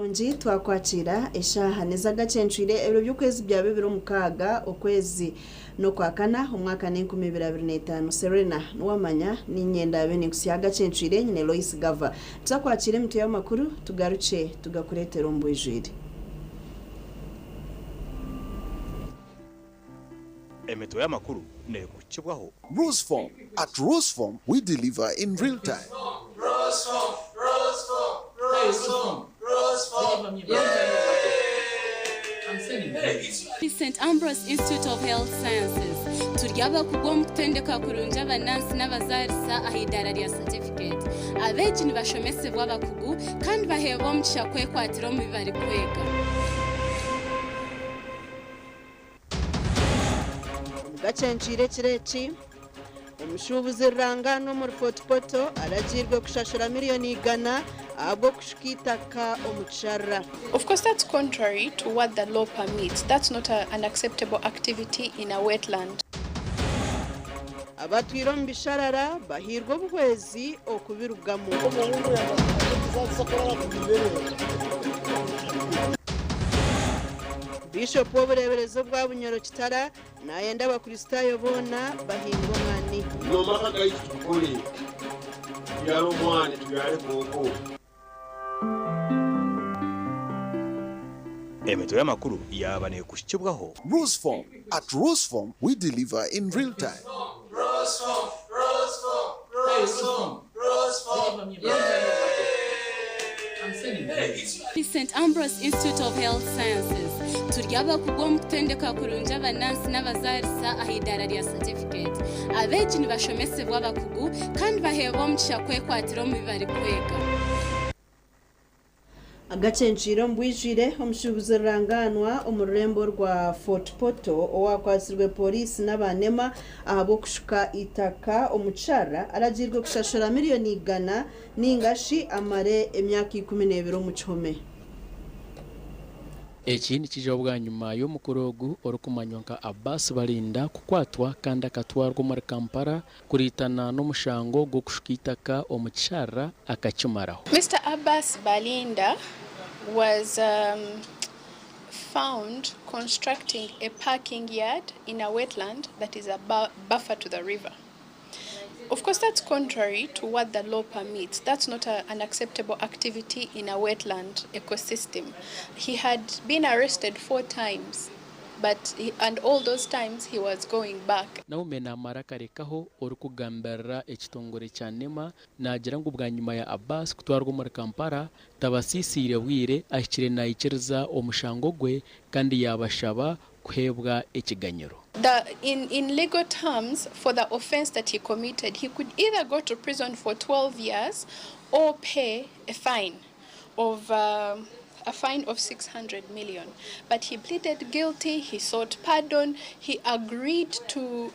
Kurungi twakwakira eshaaha n'ez'agacencwire ebiro by'okwezi byaba ebiro 6 okwezi n'okwakana omwaka n'e2025. Serena niwamanya niinye ndaabe ninkutsya agacencwire nyine Lois Gava. Tuza kwakira emitwe y'amakuru tugarukye tugakureetere omu bwijwire. Emitwe y'amakuru neekukibwaho. Roseform, At Roseform, we deliver in real time. St Ambrose Institute of Health Sciences turi abakugu omu kutendeka kurungi abanansi n'abazaarisa aha idaara rya certificate. Abeegi nibashomesibwa abakugu kandi baheebwa omugisha kwekwatira omu bi barikwega. Omugacencwire ekiro eki, omushuubuzi rurangaanwa omuri Fort Portal aragiirwe kushashura miriyoni igana ahabw'okushuka eitaka omu kisharara. Of course that's contrary to what the law permits, that's not a, an acceptable activity in a wetland. Abatwire omu bisharara bahairwe obuhwezi okubirugamu. Biishopu w'obureeberezi obwa Bunyoro Kitara nayenda abakristaayo boona bahinge omwani. N'omaka gaitu tugukore, tubyare omwani tubyare kooko. Emitwe y'amakuru yaaba neekuhikibwaho. Roseform, At Roseform, we deliver in real time. St Ambrose Institute of Health Sciences turi abakugu omu kutendeka kurungi abanansi n'abazaarisa aha idaara rya certificate. Abeegi nibashomesibwa abakugu kandi baheebwa omugisha kwekwatira omu bi barikwega. Agacencwire omu bwijwire, omushuubuzi rurangaanwa omu rurembo rwa Fort Portal owakwatsirwe pooriisi n'aba NEMA ahabw'okushuka eitaka omu kisharara aragiirwe kushashura miriyoni igana ninga shi amare emyaka 12 omu kihome. Eki nikijaho bwanyima y'omukuru ogu orikumanywa nka Abbas Balinda kukwatwa kandi akatwarwa omuri Kampala kuriitana n'omushango gw'okushuka eitaka omu kisharara akakimaraho. Mister Abbas Balinda was found constructing a parking yard in a wetland that is a buffer to the river. Of course, that's contrary to what the law permits. That's not an acceptable activity in a wetland ecosystem. He had been arrested 4 times, and all those times he was going back. Naume naamara akarekaho orikugambirira ekitongore kya NEMA naagira ngu bwanyima ya Abbas kutwarwa omuri Kampala tabasiisiire bwire ahikire naikiriza omushango gwe kandi yaabashaba kuheebwa ekiganyiro. In legal terms, for the offense that he committed, he could either go to prison for 12 years or pay a fine of a fine of 600 million. But he pleaded guilty, he sought pardon, he agreed to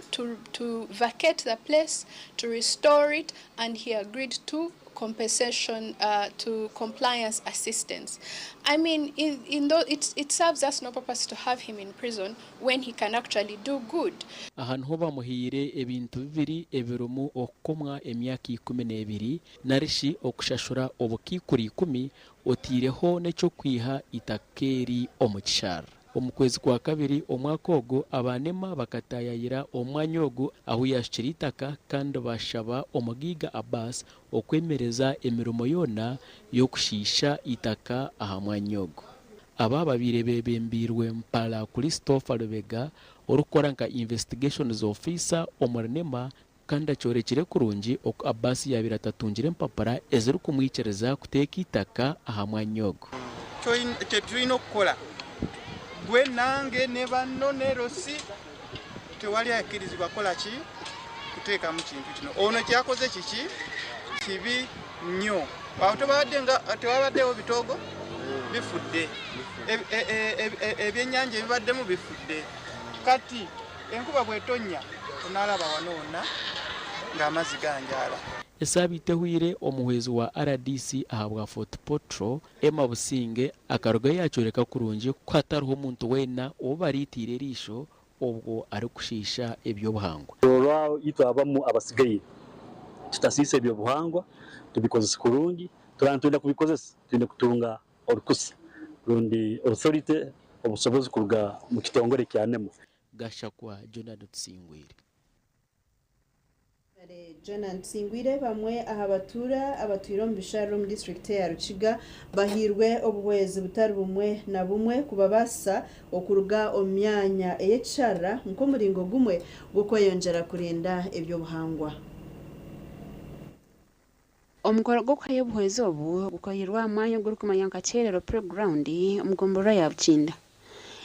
vacate the place, to restore it, and he agreed to compensation, to compliance assistance. It serves us no purpose to have him in prison when he can actually do good. Aha niho bamuhiire ebintu bibiri ebirimu okukomwa emyaka 12 narishi okushashura obukiikuri 10 otiireho n'eky'okwiha itaka eri omu kisharara. Omu kwezi kwa kabiri omwaka ogu abanema bakatayayira omwanya ogu ahu yashukire itaka kandi bashaba omugaiga Abbas okwemereza emirimo yoona y'okushiisha itaka aha mwanya ogu. Aba babaire bebembeirwe Mpala Christopher Lubega orikukora nka investigations officer omuri NEMA kandi akyorekire kurungi oku Abbas yabaire atatungire empapura ezirikumwikiriza kuteeka itaka aha mwanya ogu. Kye tulina okukola gwe nange ne banno ne Rosi tewali akkirizibwa kukola ki kuteekamu kintu kino. Ono kyakoze kiki kibi nnyo. Awo tewabaddewo bitoogo bifudde, ebyennyanja ebibaddemu bifudde. Kati enkuba bw'etonnya onaalaba wano wonna ng'amazzi ganjaala. Esaabiiti ehwire omuhwezi wa RDC ahabwa Fort Portal Emma Businge akarugayo yakyoreka kurungi ku hatariho omuntu weena ou bariitiire eriisho obwo arikushiisha ebyobuhangwa. Olwaho itwe abamu abasigaire tutasiisa ebyobuhangwa, tubikozese kurungi, turaba nitwenda kubikozesa twine kutunga orukusa. Rundi authority obusobozi kuruga mu kitongore kya NEMA. Gashakwa Jonah Tusingwire. Jonah Tusingwire. Bamwe aha batuura abatwire omu bisharara omu disitulikiti ya Rukiga bahirwe obuhwezi butari bumwe na bumwe kubabaasisa okuruga omu myanya ey'ekisharara nk'omuringo gumwe gw'okweyongyera kurinda ebyobuhangwa. Omukoro gw'okuhayo obuhwezi obu gukoreirwe aha mwanya ogurikumanywa nka Kyerero Playground omu gomborora ya Bukinda.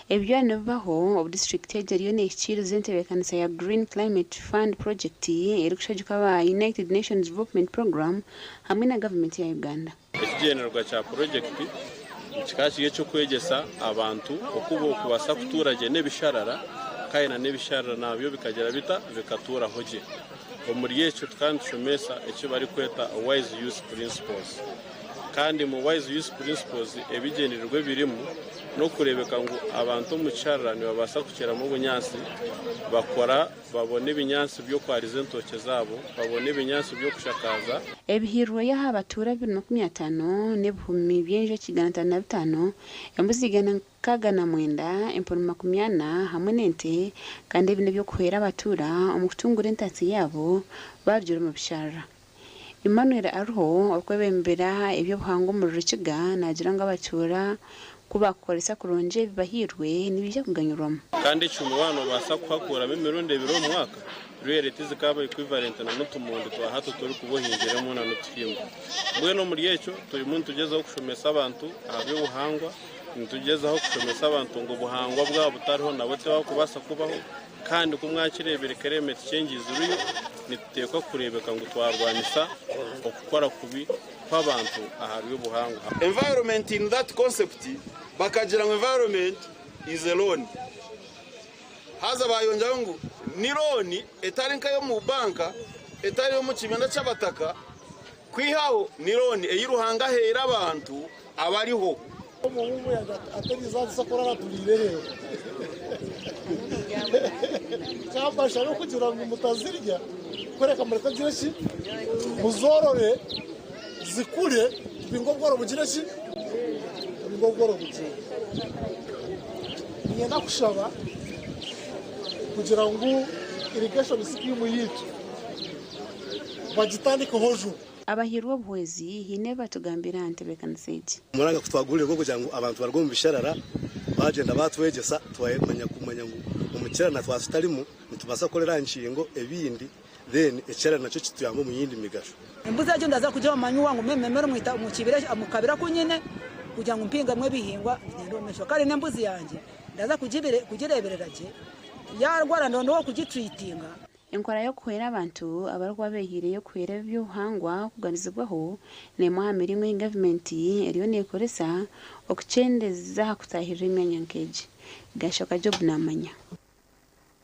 Ebi byona nibibaho obu disiturikiti egi eriyo neehikiiriza entebeekanisa ya Green Climate Fund Project erikushagikwa aba United Nations Development Programme hamwe na gavumenti ya Uganda. Ekigyendererwa kya purojekiti kikaba kiri eky'okwegyesa abantu oku bokubaasa kutuura gye n'ebisharara kandi na n'ebisharara nabyo bikagira bita bikatuuraho gye. Omuri ekyo tukaba nitushomesa eki barikweta Wise Use Principles. Kandi omu Wise Use Principles ebigyendererwa ebirimu n'okureebeka ngu abantu omu kisharara nibabaasa kukyeramu obunyaatsi bakora babona ebinyaatsi by'okwariza entookye zaabo, babona ebinyaatsi by'okushakaaza. Ebihirweyo aha batuura 250 n'ebihumi by'enjoki 505, embuzi 609, empunu 40 hamwe n'ente kandi ebi n'eby'okuhwera abatuura omu kutunguura entatsya yaabo barugyire omu bisharara. Emmanuel Aruho orikwebembera eby'obuhangwa omuri Rukiga naagira ngu abatuura ku baakukoresa kurungi ebibahairwe nibaija kuganyurwamu. Kandi ekihumi waaba noobaasa kuhakuuramu emirundi ebiri omu mwaka, really tizikaaba equivalent na n'otumondi twa hati oturikuba ohingiremu na n'otuhimba. Mbwenu omuri ekyo turimu nitugyezaho kushomesa abantu aha by'obuhangwa, nitugyezaho kushomesa abantu ngu obuhangwa bwaba butariho nabo tibakubaasa kubaho kandi ku mwakireebire climate change ziriyo, nituteekwa kureebeka ngu twarwanisa okukora kubi kw'abantu aha by'obuhangwa. Environment in that concept bakagira ngu environment is a loan haza bayongyeraho ngu ni loan etari nk'ey'omu banka etari ey'omu kibiina ky'abataka kwihaho ni loan ei Ruhanga ahaire abantu abariho. Abahairwe obuhwezi haine ebi batugambire aha ntebeekanisa egi. Omuranga ku twagurire gw'okugira ngu abantu baruge omu bisharara bagyenda batwegyesa twamanya kumanya ngu omu kirara twaba tutarimu nitubaasa kukorera aha nkingo ebindi then ekirara nakyo kituyambe omu yindi migasho. Embuzi egyo ndaza kugiha omu manyuwa ngume mmemere omu kibira omu kabira aku nyine kugira ngu mpingemu ebihingwa bigyende omu maisho. Kare n'embuzi yangye ndaza kugireeberera gye, yaarwara ndonde ow'okugitreatinga. Enkora y'okuhwera abantu abarikuba beehaireyo kuhwera eby'obuhangwa kuganizibwaho n'emwe aha miringo ei gavumenti eriyo neekoresa okukyendeza aha kutaahirira emyanya nk'egi. Gashoka Job naamanya.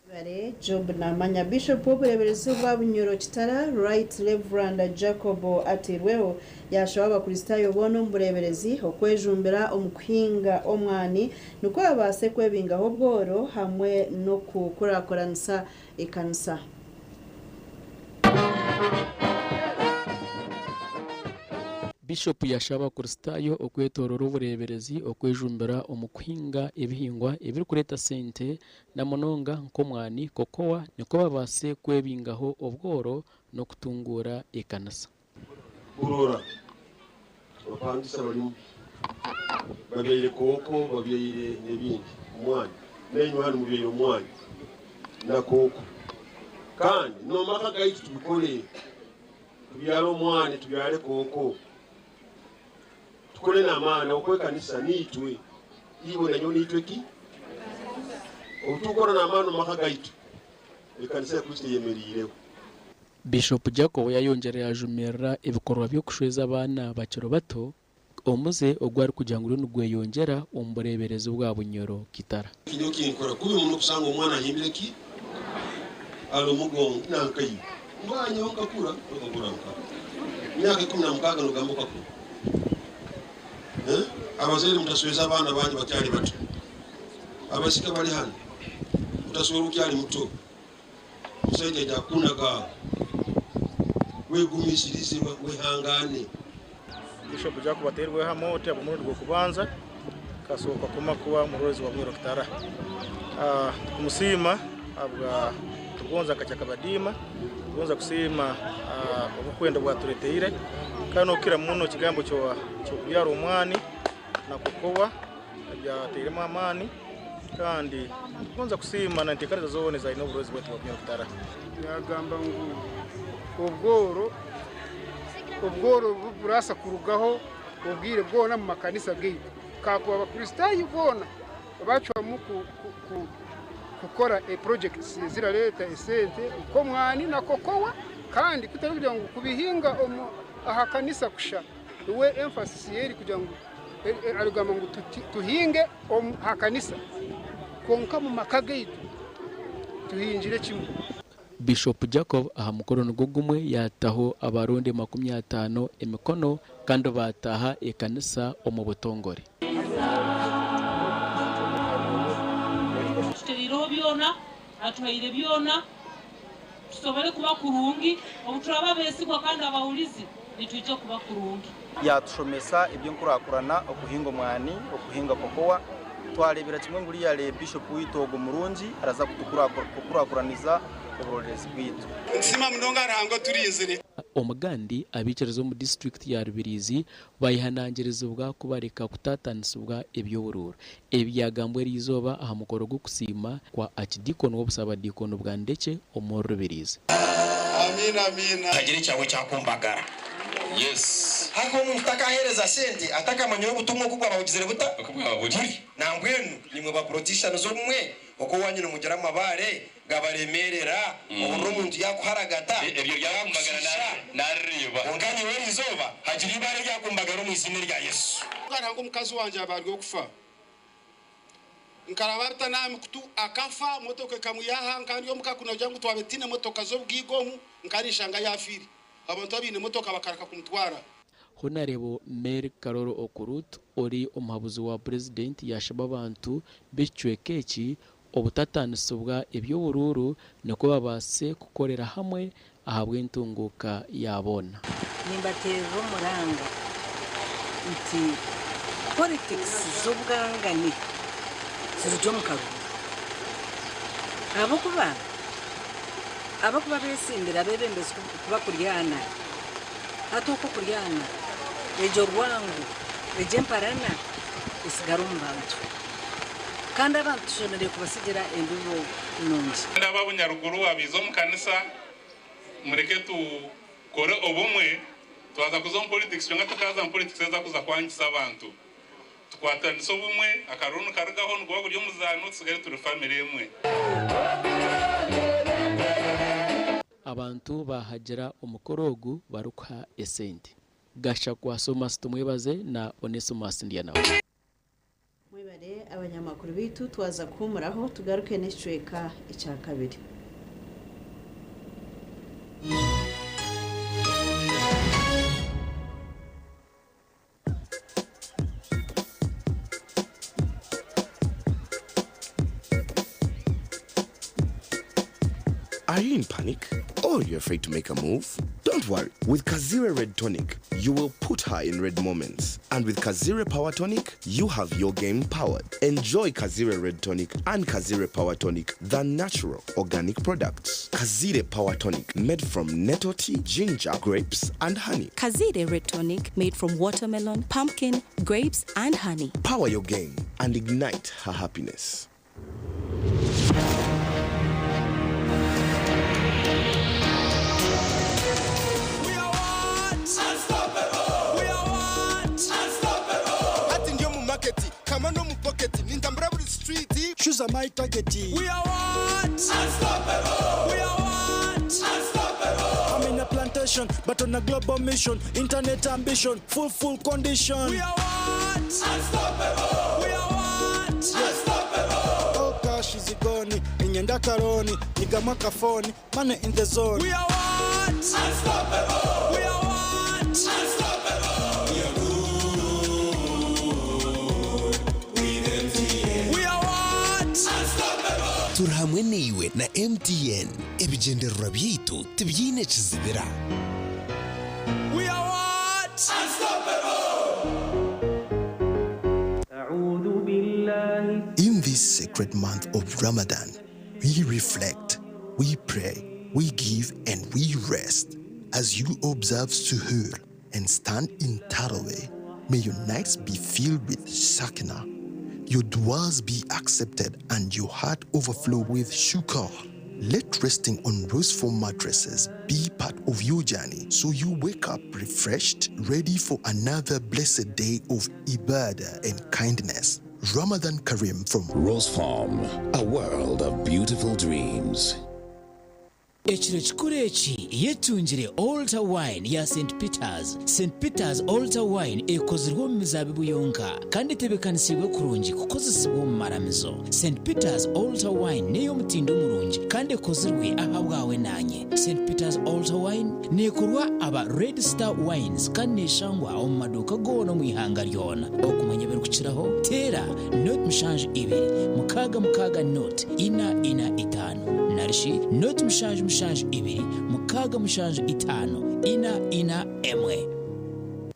Webare Job Namanya. Bishop w'obureeberezi bwa Bunyoro Kitara, Right Rev. Jacob Ateirweho yaashaba Abakristaayo boona omu bureeberezi okwejumbira omu kuhinga omwani nikwo babaase kwebingaho obworo hamwe n'okukurakuranisa ekanisa. Bishop yashaba Abakristaayo okwetoorora obureeberezi okwejumbira omu kuhinga ebihingwa ebirikureeta sente na munonga nk'omwani, cocoa nikwo babaase kwebingaho obworo n'okutunguura ekanisa. Burora abapangisa barimu babyaire kooko, babyaire n'ebindi omwani nainywe hanu mubyaire omwani na kooko kandi n'omu maka gaitu tubikore tubyare omwani tubyare kooko tukore n'amaani ahabw'okuba ekanisa niitwe iwe nanyowe niitwe ki obu tukukora n'amaani omu maka gaitu ekanisa ya Kristo eyemeriireho. Bishop Jacob yayongyera yajumirira ebikorwa by'okushweza abaana bakiri bato, omuze ogu arikugira ngu guriyo nigweyongyera omu bureeberezi bwa Bunyoro Kitara. Nyowe kinkora kubi muno kushanga omwana ahimbire ki ari omugongo nankaiwe mbwa nyowe nkakura okakura nka myaka 16 nogamba okakura eh abazaire mutasweza abaana banyu bakyari bato abaisiki abari hanu otaswerwa okyari muto Omushaija aija kukunaga aho, wegumisirize, wehangane. Bishop Jacob ateirweho amooti ahabw'omurundi gw'okubanza. Kasooka kuma kuba omurorezi wa Bunyoro Kitara. Tukumusiima ahabwa kutugonza nka Kyakabadiima, tugonza kusiima obukwenda bwatureteire kandi n'okukira muno ekigambo ky'okubyara omwani na kokowa ebyateiremu amaani kandi tugonza kusiima na enteekereza zoona ezaine oburorezi bwaitu bwa Bunyoro Kitara. Yagamba ngu obworo obworo burasa kurugaho obwire bwona mu makanisa gaitu kakuba abakristaayo boona bacwamu kukora eprojects eziraleeta esente nk'omwani na kokowa kandi kutari kugira ngu kubihinga aha kanisa kusha we emphasis yeri kugira ngu arigamba ngu tuhinge aha kanisa konka mu maka gaitu tuhingire kimwe. Bishop Jacob aha mukoro nigwo gumwe yataho abarundi 50 emikono kandi bataha ekanisa omu butongore. Tuterireho byona, atuhaire byona, tusobole kuba kurungi, obu turaba besigwa kandi abawulizi nitwija kuba kurungi. Yatushomesa eby'enkurakurana, okuhinga omwani, okuhinga kokowa, twarebera kimwe ngu uriya Bishop witu ogwo murungi araza kukurakuraniza oburorerezi bwitu. Nsima munonga Ruhanga turinzire. Omugandi abikiriza omu district ya Rubirizi bayihanangirizibwa kubareka kutatanisibwa eby'obururu. Ebi byagambwa eriizooba aha mukoro gw'okusiima kwa Archdeacon w'obusabadiikoni bwa Ndekye omu Rubirizi. Amina, amina. Hagire ekyawe kyakumbagara. Yes. Haka omuntu takahereza sente atakamanyire obutumwa oku bwabahugizire buta buri nambwenu nimwe ba politicians obumwe oko wanyu nimugira amabare gabaremerera ohurira omuntu yakuharagata ebyo byakumbagara narireba konka nyowe erizooba hagira ibare ryakumbagara omu izina rya Yesu. Nkaranga omukazi wangye abarwe okufa nkaraba bitanami kutu akafa motoka ekamuyaha nkandi omuka kunogira ngu twabe tine motoka z'obwigo omu nkarishanga yafire abantu abaine motoka bakareka kumutwara. Honarebo Mary Karoro Okurut ori omuhabuzi wa president yashaba abantu b'ekicweka eki obutatanisibwa eby'obururu nikwo babaase kukorera hamwe ahabw'entunguka ya boona. Nimbaterera omuranga nti politics z'obwangani zirugye omu karuru ahabw'okuba besimbire abebembezi kuba kuryana hati okwo kuryana egyo rwangu egyo emparana esigara omu bantu kandi abantu tushemereire kubasigira embibo nungi. Aba Bunyaruguru abiiza omu kanisa mureke tukore obumwe twaza kuza omu politics kyonka tukaza omu politics eza kuza kwangisa abantu tukwatanisa obumwe akaruru nikarugaho niguba guri omuzaano tusigare turi family emwe. Abantu bahagira omukoro ogu barikuha esente. Gashakwa Somas Tumwebaze na Onesimus Ndianawe. Mwebare abanyamakuru bitu twaza kuhumuraho tugaruke n'ekicweka ekya kabiri. Are you in panic? Or you're afraid to make a move? Don't worry. With Kazire Red Tonic, you will put her in red moments. And with Kazire Power Tonic, you have your game powered. Enjoy Kazire Red Tonic and Kazire Power Tonic, the natural organic products. Kazire Power Tonic, made from nettle tea, ginger, grapes, and honey. Kazire Red Tonic, made from watermelon, pumpkin, grapes, and honey. Power your game and ignite her happiness. Shoes are my target. We are what? Unstoppable. We are what? Unstoppable. I'm in a plantation, but on a global mission. Internet ambition, full condition. We are what? Unstoppable. We are what? Unstoppable. All cash is gone. Inyenda karoni, niga phone, money in the zone. We are what? Unstoppable. We are what? Unstoppable. We are good. With MTN. We are what? Unstoppable. Turi hamwe naiwe na MTN. Ebigendererwa byaitu tibyine kizibira. We are what? Unstoppable. أعوذ sacred month of Ramadan, we reflect, we pray, we give, and we rest. As you observe Suhoor and stand in Taraweh, may your nights be filled with Sakina, your duas be accepted, and your heart overflow with shukr. Let resting on rose foam mattresses be part of your journey so you wake up refreshed, ready for another blessed day of ibadah and kindness. Ramadan Kareem from Rose Farm, a world of beautiful dreams. Ekiro kikuru eki yetungire Altar Wine ya St Peters. St Peters Altar Wine ekozirwe omu mizaabibu yonka kandi etebeekanisiibwe kurungi kukozesibwa omu maramizo. St Peters Altar Wine n'ey'omutindo murungi kandi ekozirwe ahabwawe naanye. St Peters Altar Wine neekorwa aba Red Star Wines kandi neeshangwa omu maduuka goona omu ihanga ryona. Okumanya ebirikukiraho, teera nought mushanju ibiri mukaaga mukaaga nought ina ina itaano narishi nought mushanju mushanju ibiri mukaaga mushanju itaano ina ina emwe.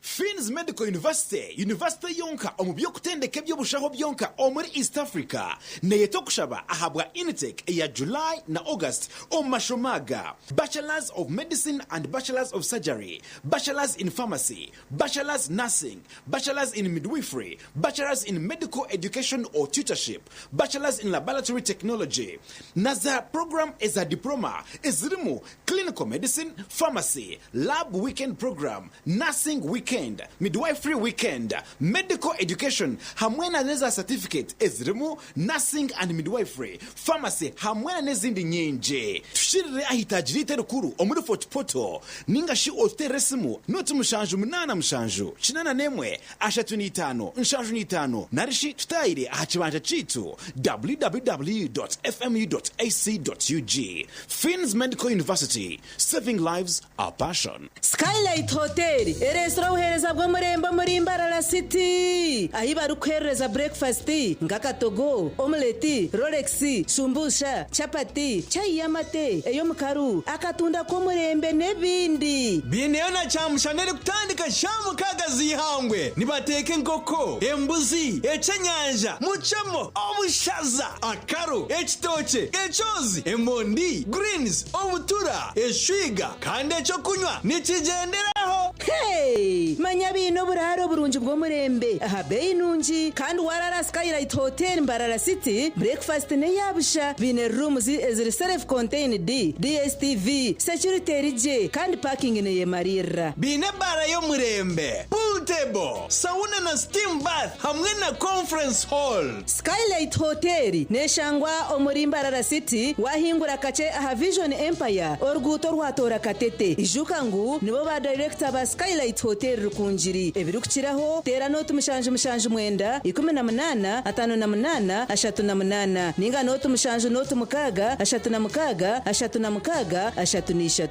Finn's Medical University, yunivasite yonka omu by'okutendeka eby'obushaho byonka omuri East Africa, neyeta okushaba ahabwa intake eya July na August omu mashomo aga, Bachelors of Medicine and Bachelors of Surgery, Bachelors in Pharmacy, Bachelors Nursing, Bachelors in Midwifery, Bachelors in Medical Education or Tutorship, Bachelors in Laboratory Technology, na za puroguraamu eza Diploma ezirimu Clinical Medicine, Pharmacy, Lab Weekend Program, Nursing Weekend, Midwifery Weekend, Medical Education hamwe na n'eza satifiketi ezirimu Nursing and Midwifery, Pharmacy hamwe na n'ezindi nyingi. Tushirire aha itaagi ryaitu erikuru omuri Fort Portal ninga shi otuteerere esimu noti 7 7 81 35 75 nari shi tutaayire aha kibanja kyaitu www.fmu.ac.ug. Finn's Medical University, saving lives, our passion. Skylight Hotel ereetsire obuheereza bw'omurembe omuri Mbarara City ahi barikuheerereza breakfast nk'akatogo, omelette, rolex, shumbusha, chapati, chai y'amate, ey'omukaru, akatunda k'omurembe n'ebindi. Biineyo na kyamushana erikutandika shaaha mukaaga z'eihangwe. Nibateeka enkoko, embuzi, ekyenyanja, mucemo, obushaza, akaru, ekitookye, ekyozi, emondi, greens, obutura, eshwiga kandi ekyokunywa nikigyenderaho. Hey! Manya biine oburaaro burungi bw'omurembe aha beeyi nungi kandi warara Skylight Hotel Mbarara City, breakfast n'eya busha. Biine rooms eziri self contained, DSTV, security eri gye kandi parking neyemariirira. Biine ebaara y'omurembe, pool table, sauna na steam bath hamwe na conference hall. Skylight Hotel neshangwa omuri Mbarara City wahingura kakye aha Vision Empire oruguuto rwatoora Katete. Ijuka ngu nibo ba director ba Skylight Hotel Rukungiri. Ebirikukiraho teera nooti 779 18 58 38 ninga nooti 7 nooti 6 36 36 33.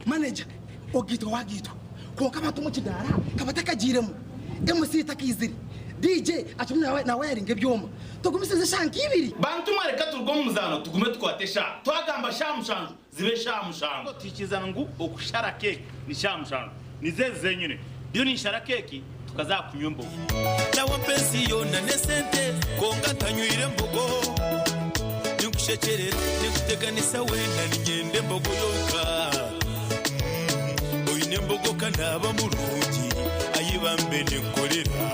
Manager, ogitwa wagitwa kwonka abantu omu kidaara kabatakagiiremu MC takaizire DJ akirimu nawayaringa ebyoma tugumisirize eshaaha nk'ibiri. Bantu mwe reka turuge omu muzaano tugume tukwate eshaaha. Twagamba shaaha 7 zibe shaaha 7. Twikiriza ngu okushara keeki ni shaaha 7. Nizo ezi zenyine. Ndiyo ninshara keeki tukaza aha kunywa embogo. Nawe mpa ensi yoona n'esente kwonka ntanywire mbogo. Ninkushekyerera ninkuteganisa weena niinyenda embogo yonka. Oine embogo ka naaba murungi ayi bambe ninkukorera.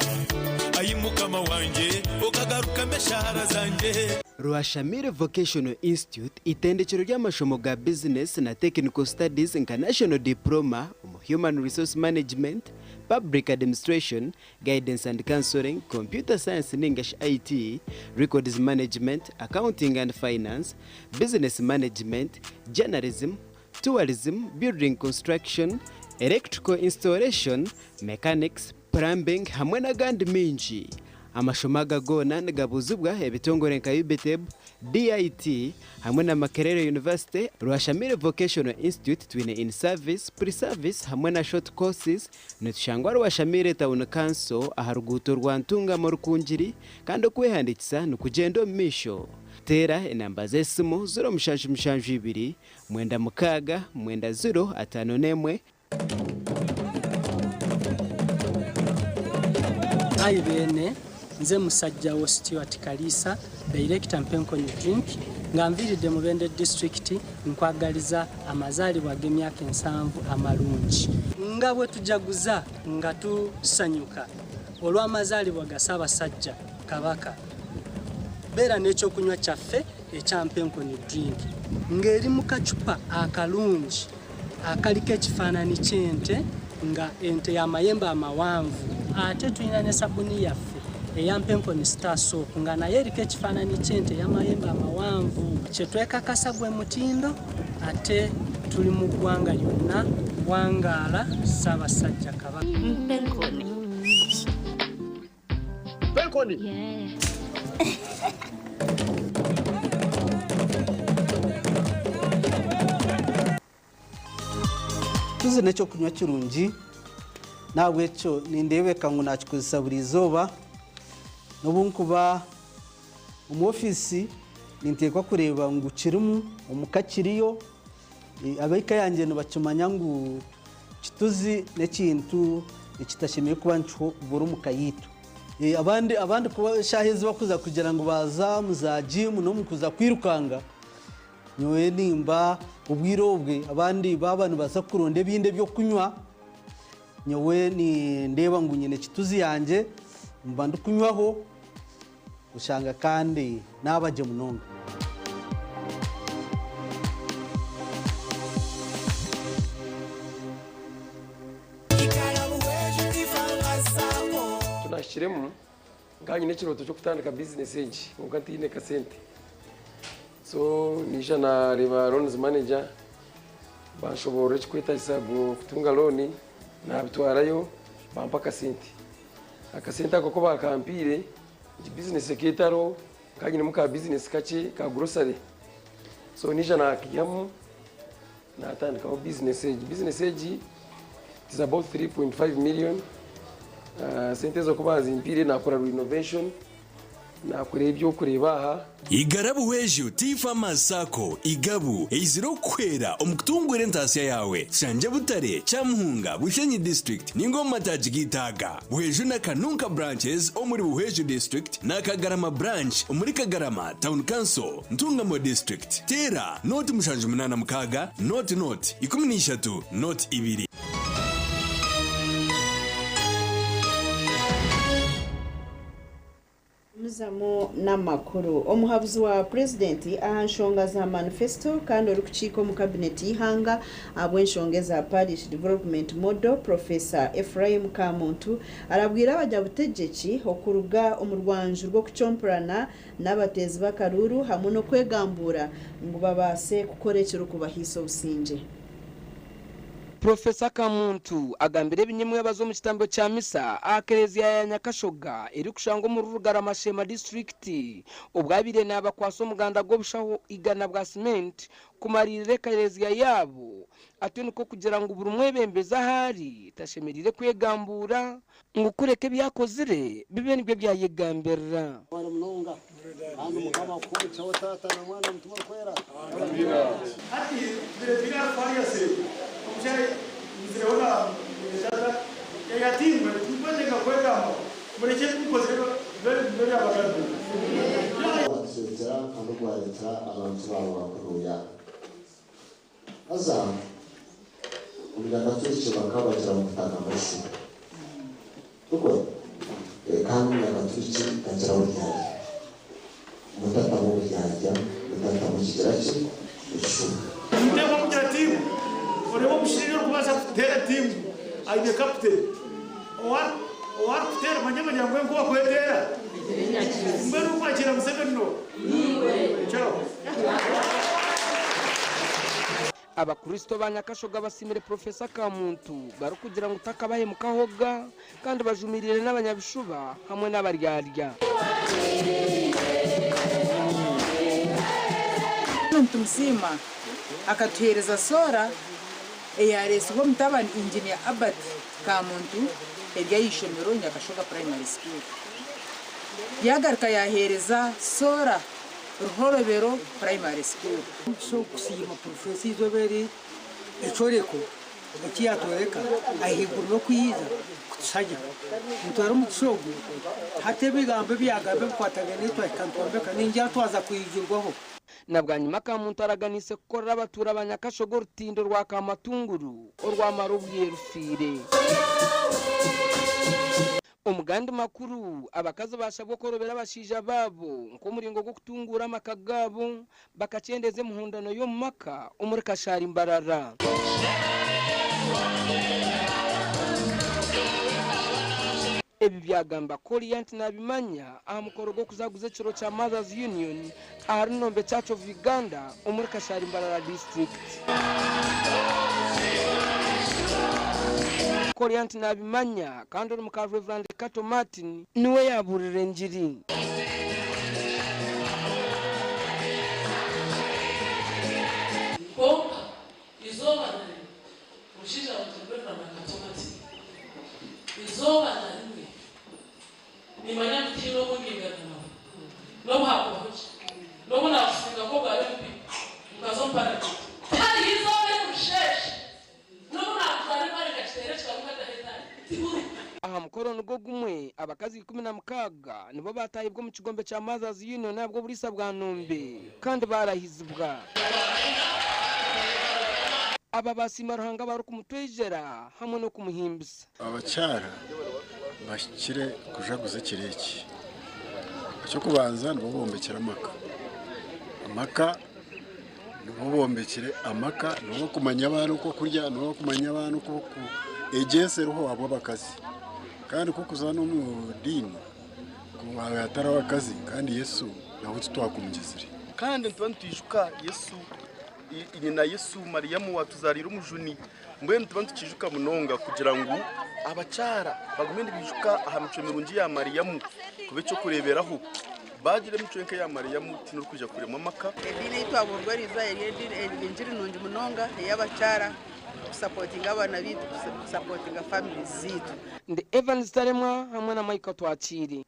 Ayi mukama wangye okagarukamu eshaara zangye. Rwashamire Vocational Institute itendekero ry'amashomo ga bizinesi na Technical Studies nka National Diploma omu Human Resource Management, Public Administration, Guidance and Counselling, Computer Science ningashi IT, Records Management, Accounting and Finance, Business Management, Journalism, Tourism, Building Construction, Electrical Installation, Mechanics, Plumbing hamwe n'agandi maingi. Amashomo aga goona nigabuuzibwa ebitongore nka UBTEB, DIT hamwe na Makerere University. Rwashamire Vocational Institute twine in service, pre service hamwe na short courses. Nitushangwa Rwashamire Town Council aha ruguuto rwa Ntungamo Rukungiri kandi okwehandiikisa nikugyenda omu maisho. Teera enamba z'esimu 0772 96 90 51. Ayi beene, nze musajja wo Stuart Kaliisa, Director Mpenkoni Drink, nga nviiridde Mubende District nkwagaliza amazaalibwa ag'emyaka ensanvu amalungi. Nga bwe tujaguza nga tusanyuka olw'amazaalibwa ga Ssaabasajja Kabaka, beera n'ekyokunywa kyaffe ekya Mpenkoni Drink ng'eri mu kacupa akalungi akaliko ekifaananyi ky'ente nga ente y'amayembe amawanvu. Ate tulina ne sabuni yaffe eya Mpenkoni Star Soap nga naye eriko ekifaananyi ky'ente ey'amayembe amawanvu. Kye twekakasa gwe mutindo ate tuli mu ggwanga lyonna. Wangaala Ssaabasajja Kabaka. Mpenkoni. Mpenkoni. Tuzi n'ekyokunywa kirungi nahabwekyo nindeebeka ngu nakikozesa buri izooba n'obu nkuba omu ofiisi ninteekwa kureeba ngu kirimu omuka kiriyo. Ab'eka yangye nibakimanya ngu kituzi n'ekintu ekitashemereire kuba nikibura omu ka yaitu. Abandi abandi kuba eshaaha ezi bakuza kugira ngu baaza omu za jiimu n'omu kuza kwirukanga, nyowe nimba obwire obwe abandi baaba nibaza kuronda ebindi ebyokunywa, nyowe nindeeba ngu nyine kituzi yangye mba ndikunywaho oshanga kandi naabagye munonga. Tunahikiremu nkaba nyine ekirooto ky'okutandika bizinesi egi kwonka ntiine kasente. So naija naareeba loans manager banshoboorora ekirikwetaagisa kutunga looni, naabitwarayo bampa akasente. Akasente ako ku baakampiire, egi bizinesi ekaba etariho, nkaba nyinemu ka bizinesi kakye ka grocery. So naija naakaihamu naatandikaho bizinesi egi. Bizinesi egi it is about 3.5 million. Sente ezo ku baazimpiire naakora renovation, naakora eby'okureeba aha. Igara Buhweju Tea Farmers Sacco, Igabu, eizire okukuhwera omu kutunguura entaasya yaawe. Tushangye Butare, Kyamuhunga, Bushenyi District ninga omu mataagi g'eitaaga. Buhweju na Kanunka Branches omuri Buhweju District na Kagarama Branch omuri Kagarama Town Council, Ntungamo District. Teera nooti 786 nooti nooti 13 nooti 2. Gumizamu n'amakuru. Omuhabuzi wa Purezidenti aha nshonga za manifesito kandi orikukiika omu kabineti y'eihanga ahabw'enshonga eza Parish Development Model, Professor Ephraim Kamuntu arabwire abanyabutegyeki okuruga omu rwanju rw'okucompurana n'abateezi b'akaruuru hamwe n'okwegambuura ngu babaase kukora ekirikubahaisa obusingye. Professor Kamuntu agambire ebi nyimwebazo omu kitambo kya misa aha kereziya ya Nyakashoga erikushangwa omuri Rugarama Sheema disiturikiti obu abaire nabakwasa omuganda gw'obushaho igana bwa cement kumariirira ekereziya yaabo atyo nikwo kugira ngu buri mwebembezi ahu ari tashemereire kwegambuura ngu kureka ebi akozire bibe nibyo byayegambirira. Hati tubiire twine omushaija nzireho na mwene tata yagira ati imwe timukwetenga kwegamba murekye ebi mukozire bibe nibyo byabagambira. Gwatureetera kandi gwareetera abantu baawe bakuruuya. Haza omunyakaturiki bakaba bagira ngu kutagamba ebishuba. Tikwo? Kandi omunyakaturiki tagira buryarya. Mutatamu oburyarya, mutatamu kigira ki? Ekishuba. Nituteekwa kugira tiimu. Oreeba omushaija orikubaasa kuteera tiimu aine kaputeni. Ou arikuteera manya manya mbwenu ku bakweteera. Mbwenu orikwakiira Museveni n'oha? Rekyera aho. Abakristo ba Nyakashoga basiimire Professor Kamuntu barikugira ngu takabahemukahoga kandi bajumirire n'abanyabishuba hamwe n'abaryarya. Nitumusiima akatuheereza soora eyareetsirwe omutabani Engineer Albert Kamuntu eri aha ishomero Nyakashoga Primary School. Yaagaruka yaaheereza soora Ruhorobero Primary School. Omugisha ogu kusiima Professor eizooba eri ekyoreko Eki yaatworeka ahaiguru n'okwija kutushagika. Nitwara omugisha ogu hati ebigambo ebi yaagamba ebikwatagaine n'ebi twahika nitwombeka ningira twaza kwijurwaho. Na bwanyima Kamuntu araganiise kukorera abatuura ba Nyakashogo orutindo rwa Kamatunguru orwamara obwire rufiire. Omu gandi makuru, abakazi baashabwa okworobera abashaija baabo nk'omuringo gw'okutunguura amaka gaabo bakakyendeeza emihondano y'omu maka omuri Kashari Mbarara. Ebi byagamba Koriya nti nabimanya aha mukoro gw'okuzaguza ekiro kya Mothers Union ahari Nombe Church of Uganda omuri Kashari Mbarara District. Koriya nti nabimanya kandi ori muka Rev. Kato Martin niwe yaburira engiri. Kwonka izooba na rimwe, omushaija wangye Rev. Kato Martin, izooba na rimwe nimanya ngu tihaine obu ndingana nawe, n'obu haakubaho ki, n'obu naakusinga nk'obwa MP nkaza omu paramenti, tihariho izooba eri rusheeshe n'obu naakujwara empare nkagiteera ekikabu nkataho etaayi, tiburiho. Aha mukoro nigwo gumwe, abakazi 16 nibo baataahibwa omu kigombe kya Mothers Union ahabw'oburiisa bwa Nombe kandi baarahizibwa. Aba baasiima Ruhanga barikumutwejera hamwe n'okumuhimbisa. Abakyara bahikire kujaguza ekiro eki. Eky'okubanza nibo bombekire amaka. Amaka nibo bombekire amaka, nibo barikumanya abaana oku bakurya, nibo barikumanya abaana oku baku Egi ensi eriho ahabw'abakazi. Kandi ku orikuza n'omu diini ku hatari abakazi kandi Yesu nawe titwakumugyezire. Kandi nituba nitwijuka Yesu, nyina Yesu Mariamu owatuzariire omujuni. Mbwenu nituba nitukiijuka munonga kugira ngu abakyara bagume nibiijuka aha micwe mirungi ya Mariamu kuba eky'okureeberaho. Baagira emicwe nk'eya Mariamu tihaine orikwija kuremwa amaka. Ediini ei twaburwa eriizooba eri engiri nungi munonga ey'abakyara kusapotinga abaana baitu, kusapotinga families zaitu. Ndi Evans Taremwa hamwe na Michael Twakiire.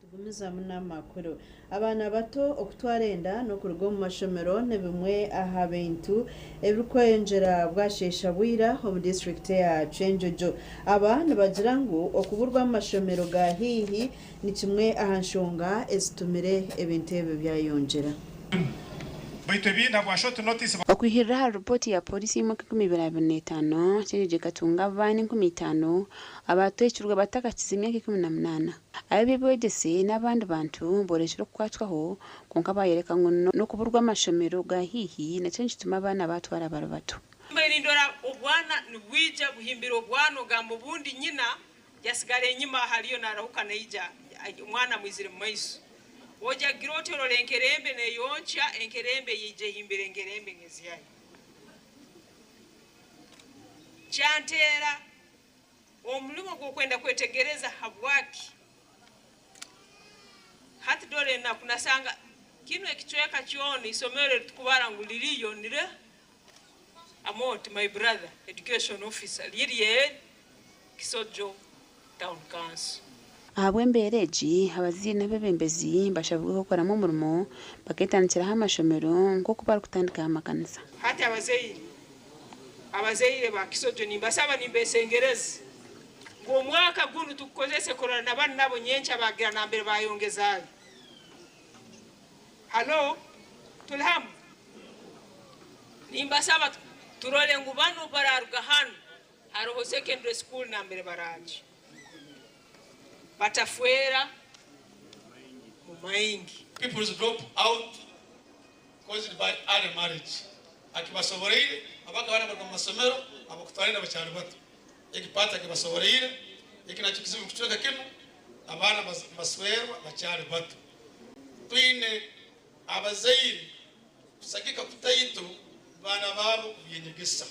Tugumizamu n'amakuru. Abaana bato okutwara enda n'okuruga omu mashomero ni bimwe aha bintu ebirikweyongyera bwasheesha bwira omu disiturikiti eya Kyenjojo. Aba nibagira ngu okuburwa omu mashomero ga haihi ni kimwe aha nshonga ezitumire ebintu ebi byayongyera. Baitu ebindi habwa short notice. Okwihirira ahari ripooti ya Pooriisi y'omwaka 2025, Kyenjojo ekatunga abaana 5000 abaatwekirwe batakakize emyaka 18. Ab'eby'obwegyese n'abandi bantu boorekire okukwatwaho kwonka baayoreka ngu n'okuburwa amashomero ga haihi nakyo nikituma abaana baatwara bari bato. Nindora obwana nibwija buhimbire obwana ogamba obundi nyina yasigara enyima hariyo narahuka naija omwana amwizire mu maiso. Ojagira oti orora enkerembe neyonkya enkerembe yaija ehimbire enkerembe ngezi yayo. Kyanteera omurimo gw'okwenda kwetegereza habwaki. Hati dora enaku nasanga kinu ekicweka kyona isomero eritukubara ngu liriyo nire Amoti my brother education officer liri eri Kisojo Town Council. Ahabw'embeera egi, abazaire n'abeebembezi bashabirwe kukoramu omurimo bakeetandikiraho amashomero nk'oku barikutandikaho amakanisa. Hati abazaire abazaire ba Kisojo nimbasaba nimbesengereza ngu omwaka gunu tugukozese kurora na banu nabo nyenkya bagira nambere bayongezaayo. Halo, turi hamwe? Nimbasaba turore ngu banu bararuga hanu haroho secondary school nambere baraje batafwera mu maingi. People's drop out caused by early marriage. Akibasoboreire abaka bana bari mu masomero abakutwara enda bakyari bato. Ekipata akibasoboreire eki nakyo kizibu kucweka kinu abaana baswerwa bakyari bato. Twine abazaire kusagika kutaitu baana baabo kubyenyegesa.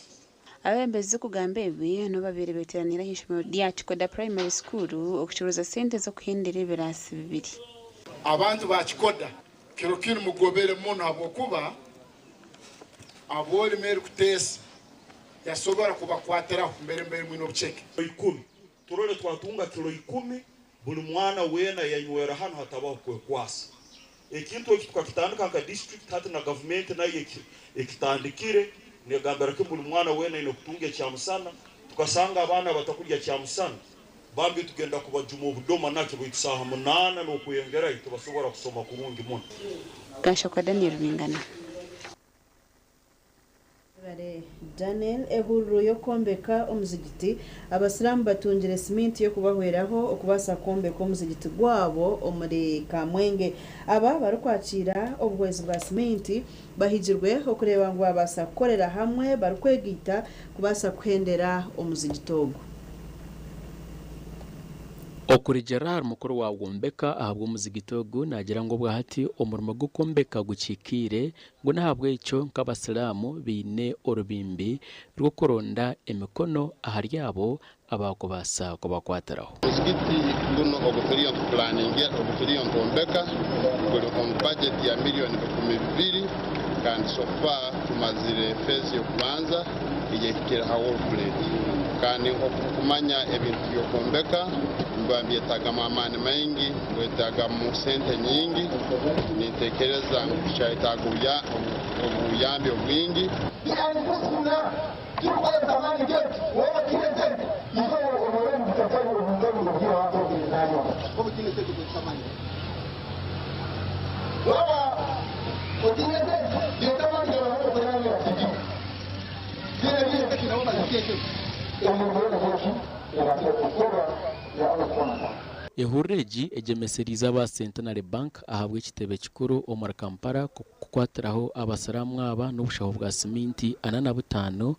Abeebembezi kugamba ebi n'obu babaire beeteeraniire ah'eishomero rya Kikoda Primary School okucuruuza sente z'okuhendera ebiraasi bibiri. Abantu ba Kikoda kiro kinu mugobere muno habwokuba aboolimi erikuteesa yasobora kubakwatiraho mbere mbere mwine obuceke. 10 turole twatunga kilo 10 buli mwana weena yanywera hanu hatabaho kwekwasa. Ekintu eki tukakitandika nka district hati na gavumenti nayo ekitandikire. Negambira ko buli mwana weena aine kutunga ekyamusana. Tukasanga abaana batakurya kyamusana, bambi tugenda kubajuma obudoma nakyo, baitu saaha 8 n'okweyongerayo tibasobora kusoma kurungi muno. Gashakwa Daniel Bingana. Bare Daniel, ehururu y'okwombeka omuzigiti, abasiraamu batungire siminti y'okubahweraho okubaasa kwombeka omuzigiti gwabo omuri Kamwenge. Aba barikwakira obuhwezi bwa siminti bahigirwe okureeba ngu babaasa kukorera hamwe barikwegaita kubaasa kuhendera omuzigiti ogu. Okurugiirira ahari mukuru wa Wombeka ahabw'omuzigiti ogu naagira ngu obwahati omurimo gw'okwombeka gukikiire ngu n'ahabw'ekyo nk'abasiraamu baine orubimbi rw'okuronda emikono ahari abo abakubaasa kubakwatiraho. Omuzigiti guno ogu turiyo nitupulaninga, ogu turiyo nitwombeka guri omu bajeti ya 200,000,000 kandi so far tumazire phase y'okubanza eyehikire ha wall plate. Kandi nk'oku mukumanya ebintu by'okwombeka nibiba nibyetagamu amaani maingi, nibyetagamu sente nyingi. Nintekereza ngu tukyayetaaga obuyambi obwingi. Ehururu egi egyemesereize aba Centenary Bank ahabw'ekitebe kikuru omuri Kampala kukwatiraho abasiraamu aba n'obushaho bwa siminti 45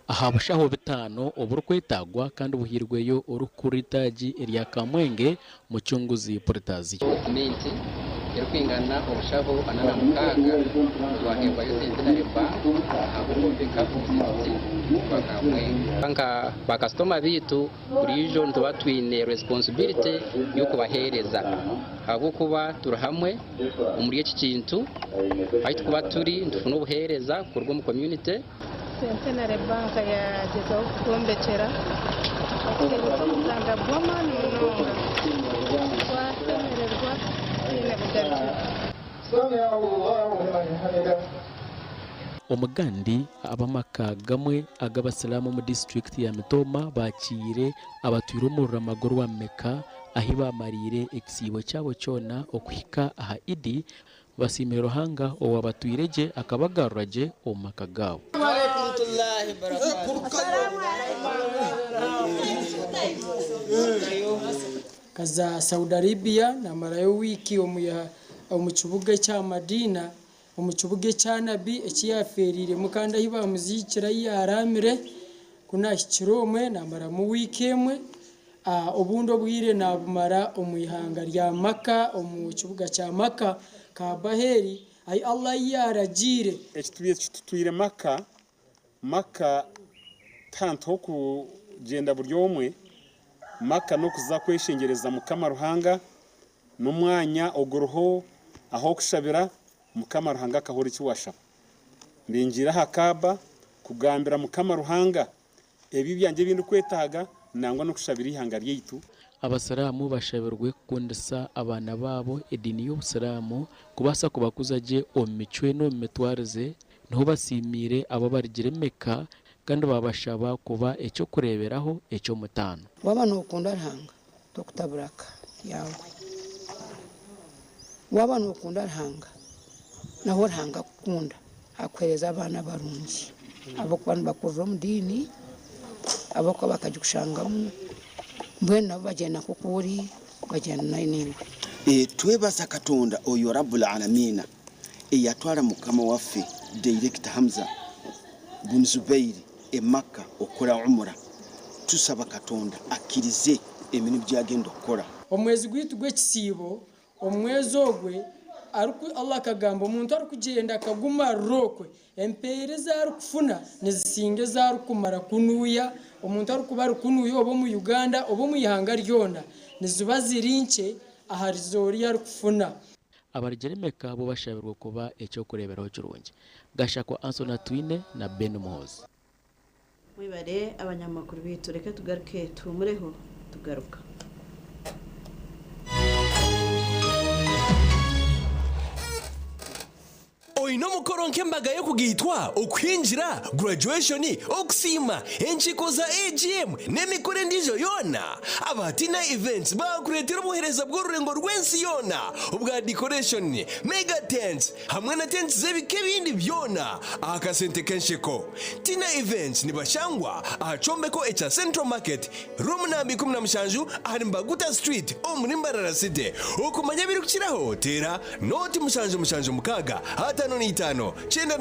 aha bushaho 5 oburikwetagwa kandi buhairweyo orikukurira itaagi erya Kamwenge Mucunguzi Protazio. Siminti erikwingana obushaho 46 bwahebwayo Centenary Bank ahabw'okwombeka omuzigiti gwa Kamwenge. Nka bakasitoma baitu buriijo nituba twine responsibility y'okubaheereza ahabw'okuba turi hamwe omuri eki kintu, ahu tukuba turi nitufuna obuheereza kuruga omu community. Centenary Bank yagyezaho kutwombekyera okuheereza omuganda gw'amaani munonga, twashemererwa tihaine bugarukiro. Omugandi ab'amaka gamwe ag'abasiraamu omu disiturikiti ya Mitooma baakiire abatwire omu ruramago rwa Mecca ahi baamariire ekisiibo kyabo kyona okuhika aha Idi, basiimire Ruhanga owaabatwire gye akabagarura gye omu maka gaabo. Nkaza Saudi Arabia namarayo wiiki omu kibuga ekya Madina, omu kibuga ekya Nabi eki yaafeereiremu kandi ahu baamuziikire ahu yaaraamire. Ku naahikire omwe naamaramu wiiki emwe. Obundi obwire naabumara omu ihanga rya Makka, omu kibuga kya Makka, Kaaba eri ahu Allah ahu yaaragiire. Eki tutwire Makka, Makka tihantu h'okugyenda buri omwe, Makka n'okuza kweshengyereza Mukama Ruhanga, n'omwanya oguriho ah'okushabira, Mukama Ruhanga akahurira eki waashaba. Mbingiire aha Kaaba kugambira Mukama Ruhanga ebi byangye ebi ndikwetaaga nangwa n'okushabira eihanga ryaitu. Abasiraamu bashabirwe kukundisa abaana baabo ediini y'Obusiraamu kubaasa kubakuza gye omu micwe n'omu mitwarize. Niho basiimiire abo abarugire Mecca kandi baabashaba kuba eky'okureeberaho eky'omutaano. Waaba nookunda Ruhanga, tokutabura ka yaawe. Waaba nookunda Ruhanga, nawe Ruhanga akukunda, akuheereza abaana barungi ahabw'okuba nibakurira omu diini, ahabw'okuba bakagikushangamu, mbwenu nabo bagyenda nk'oku ori, bagyenda naiwe. Twebaza Katonda oyo Rabbul Alamiina eyatwara mukama waffe Director Hamza bun Zubair e Makka okukola Umrah. Tusaba Katonda akkirize emirimu gyagenda okukola. Omwezi gwaitu gw'ekisiibo, omwezi ogwe Allah akagamba omuntu arikugyenda akagumarira okwe, empeera ezi arikufuna nizisinga ezi arikumara kunuuya. Omuntu arikuba ari kunuuya oba omu Uganda oba omu ihanga ryona, niziba ziri nkye ahari zori arikufuna. Abarugire Mecca bo bashabirwe kuba eky'okureeberaho kirungi. Gashakwa Anson Atwine na Ben Muhoozi. Mwebare abanyamakuru baitu, reka tugaruke tuhumureho tugaruka. Oine omukoro Emikoro nk'embaga y'okugaitwa, okuhingira, graduation, okusiima, enkiiko za AGM n'emikoro endiijo yoona, aba Tina Events baakureetera obuheereza bw'orurengo rw'ensi yoona obwa decoration, mega tents hamwe na tents z'ebika ebindi byona aha kasente k'ensheko. Tina Events nibashangwa aha kyombeko ekya Central Market, Room namba 17 ahari Mbaguta Street omuri Mbarara City. Okumanya ebirikukiraho teera nooti 776 55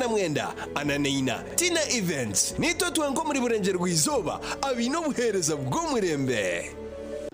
99 44. Tina Events, Niitwe twenka omuri Burengyerwa-izooba abaine obuheereza bw'omurembe.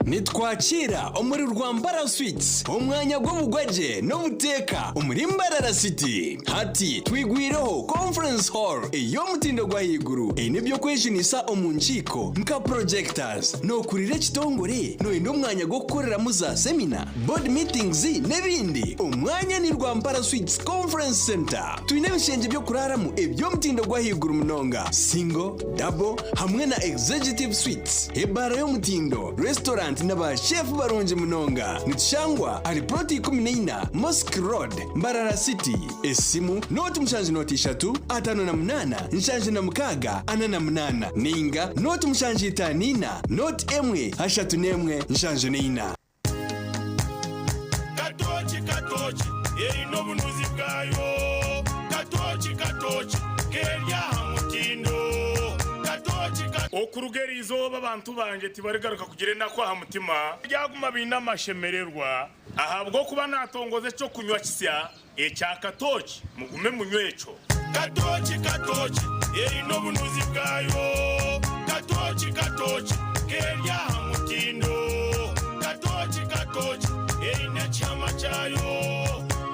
Nitwakiira omuri Rwampara Suites, omwanya gw'obugwagye n'obuteeka omuri Mbarara City. Hati twigwireho Conference Hall ey'omutindo gw'ahaiguru eine eby'okwejunisa omu nkiiko nka projectors. Nookurira ekitongore? Nooyenda omwanya gw'okukoreramu za semina, board meetings n'ebindi? Omwanya ni Rwampara Suites Conference Centre. Twine ebishengye by'okuraaramu eby'omutindo gw'ahaiguru munonga, single, double hamwe na executive suites, ebaara y'omutindo, restaurant na ba chef barungi munonga. Nitushangwa ahari plot 14 Mosque Road, Mbarara City. Esimu, nooti mushanju nooti ishatu, 58, 76, 48 nainga nooti mushanju itaano ina, nooti emwe, ashatu n'emwe, 74. Katooki katooki eine obunuzi bwayo Katooki katooki keri aha mutindo Katooki ka. Okuruga eri izooba abantu bangye tibarigaruka kugira enaku aha mutima, baryaguma baine amashemererwa, ahabw'okuba naatongoza eky'okunywa kisya ekya katooki, mugume munywe ekyo. Katooki katooki eine obunuzi bwayo Katooki katooki keri aha mutindo Katooki katooki eine ekihama kyayo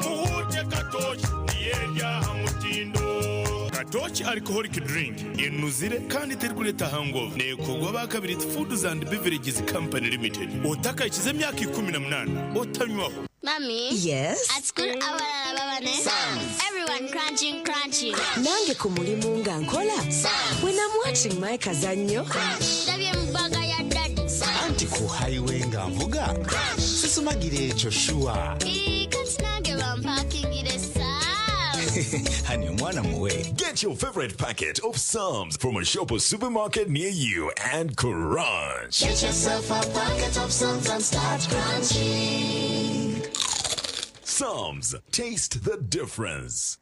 Muhuute katooki niyo eri aha mutindo. Katooki Alcoholic Drink enuzire kandi terikureeta hangover. Neekorwa aba Kabiriti Foods and Beverages Company Limited. Otakahikize emyaka 18 otanywaho. Mummy. Yes? At school abalala baba ne Sams. Everyone crunching crunching. Nange ku mulimu nga nkola. Sams. When I'm watching my kazannyo. Crunch. Ndabye mu bbaga ya daddy. Sams. Anti ku highway nga nvuga. Crunch. Sisumagira ekyo shuwa. Ii, kati nange bampakingire Sams. Honey, omwana muwe. Get your favorite packet of Psalms from a shop or supermarket near you and crunch. Get yourself a packet of Psalms and start crunching. Psalms, taste the difference.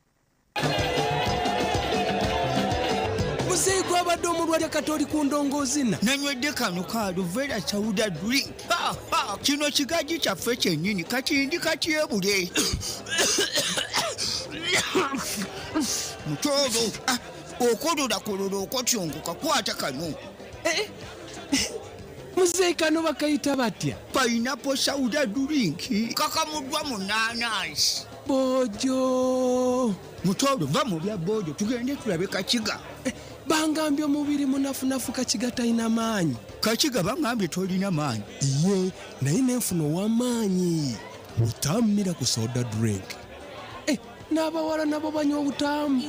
Muzeeyi gwabadde omulwadde kati oli ku ndongoozina. Nanywedde kano ka Aluvera Sauda Drink. Ha, ha, kino kigajji kyaffe kyennyini kati ndi katyebule. Mutooro, ah, okololakololo okotyongoka kwata kano. Eh, eh, muzeeyi kano bakayita batya? Pineapple Sauda Drink kakamuddwa mu naanansi. Boojo. Mutooro va mu bya boojo tugende tulabe Kakiga. Eh, bangambye omubiri munafunafu Kakiga talina maanyi. Kakiga bangambye tolina maanyi. Iye naye nenfuna ow'amaanyi. Butammira ku soda drink. Eh, n'abawala nabo banywa obutaamu.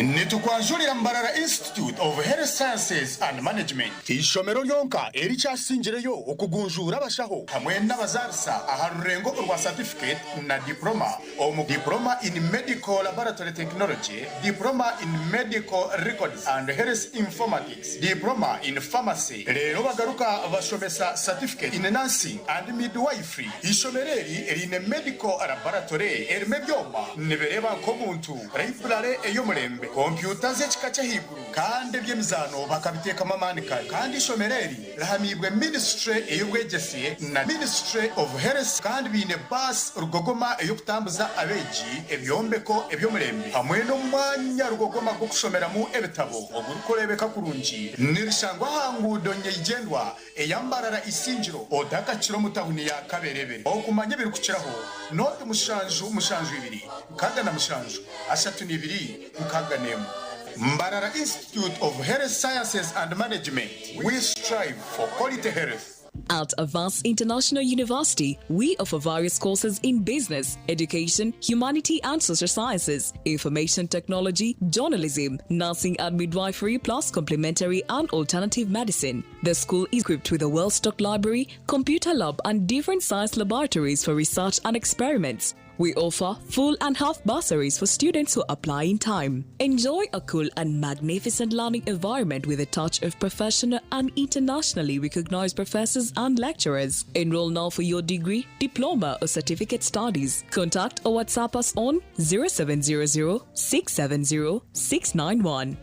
Nitukwanjurira Mbarara Institute of Health Sciences and Management, eishomero ryonka erikyasingireyo okugunjuura abashaho hamwe n'abazaarisa aha rurengo orwa certificate na diploma omu Diploma in Medical Laboratory Technology, Diploma in Medical Records and Health Informatics, Diploma in Pharmacy reero bagaruka bashomesa Certificate in Nursing and Midwifery. Eishomero eri riine Medical Laboratory erimu ebyoma nibireeba nk'omuntu, Library ey'omurembe, kompyuta z'ekika ky'ahaiguru kandi eby'emizaano bakabiteekamu amaani kare. Kandi eishomero eri rihamiibwe Ministry ey'obwegyese na Ministry of Health kandi baine baasi rugogoma ey'okutambuza abeegi, ebyombeko eby'omurembe hamwe n'omwanya rugogoma gw'okushomeramu ebitabo ogurikureebeka kurungi. Nirishangwa aha nguudo nyeigyendwa eya Mbarara Isingiro otakakira omu tawuni ya Kaberebere. Okumanya ebirikukiraho, nooti mushanju mushanju ibiri 67 32 61. Mbarara Institute of Health Sciences and Management, we strive for quality health. At Avance International University, we offer various courses in business, education, humanity and social sciences, information technology, journalism, nursing and midwifery, plus complementary and alternative medicine. The school is equipped with a well-stocked library, computer lab, and different science laboratories for research and experiments. We offer full and half bursaries for students who apply in time. Enjoy a cool and magnificent learning environment with a touch of professional and internationally recognized professors and lecturers. Enroll now for your degree, diploma, or certificate studies. Contact or WhatsApp us on 0700 670 691.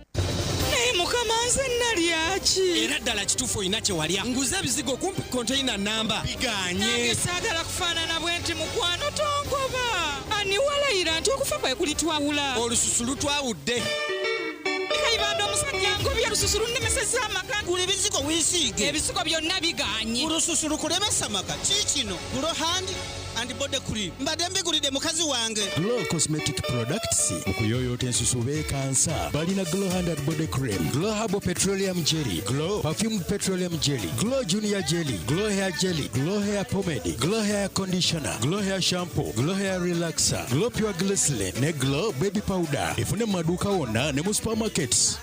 Naye mukama nze nalya ki? Era ddala kituufu olina kye walya. Nguze ebizigo kumpi konteyina nnamba bigaanye. Nange saagala kufaanana bwe nti mukwano tongoba. Ani walayira nti okufa kwe kulitwawula? Olususu lutwawudde. Kayibanda omusajja ngobye olususu lunnemesezza amaka. Gula ebizigo weesiige. Ebizigo byonna bigaanye. Olususu lukulemesa amaka. Kiikino Glow Hand and Body Cream. Mbadde mbigulidde mukazi wange. Glow Cosmetic Products okuyoyoota ensusu beekansa balina Glow Hand and Body Cream, Glow Herbal Petroleum Jelly, Glow Perfumed Petroleum Jelly, Glow Junior Jelly, Glow Hair Jelly, Glow Hair Pomade, Glow Hair Conditioner, Glow Hair Shampoo, Glow Hair Relaxer, Glow Pure Glycerin ne Glow Baby Powder. Efune mu maduuka wonna ne mu supermarkets.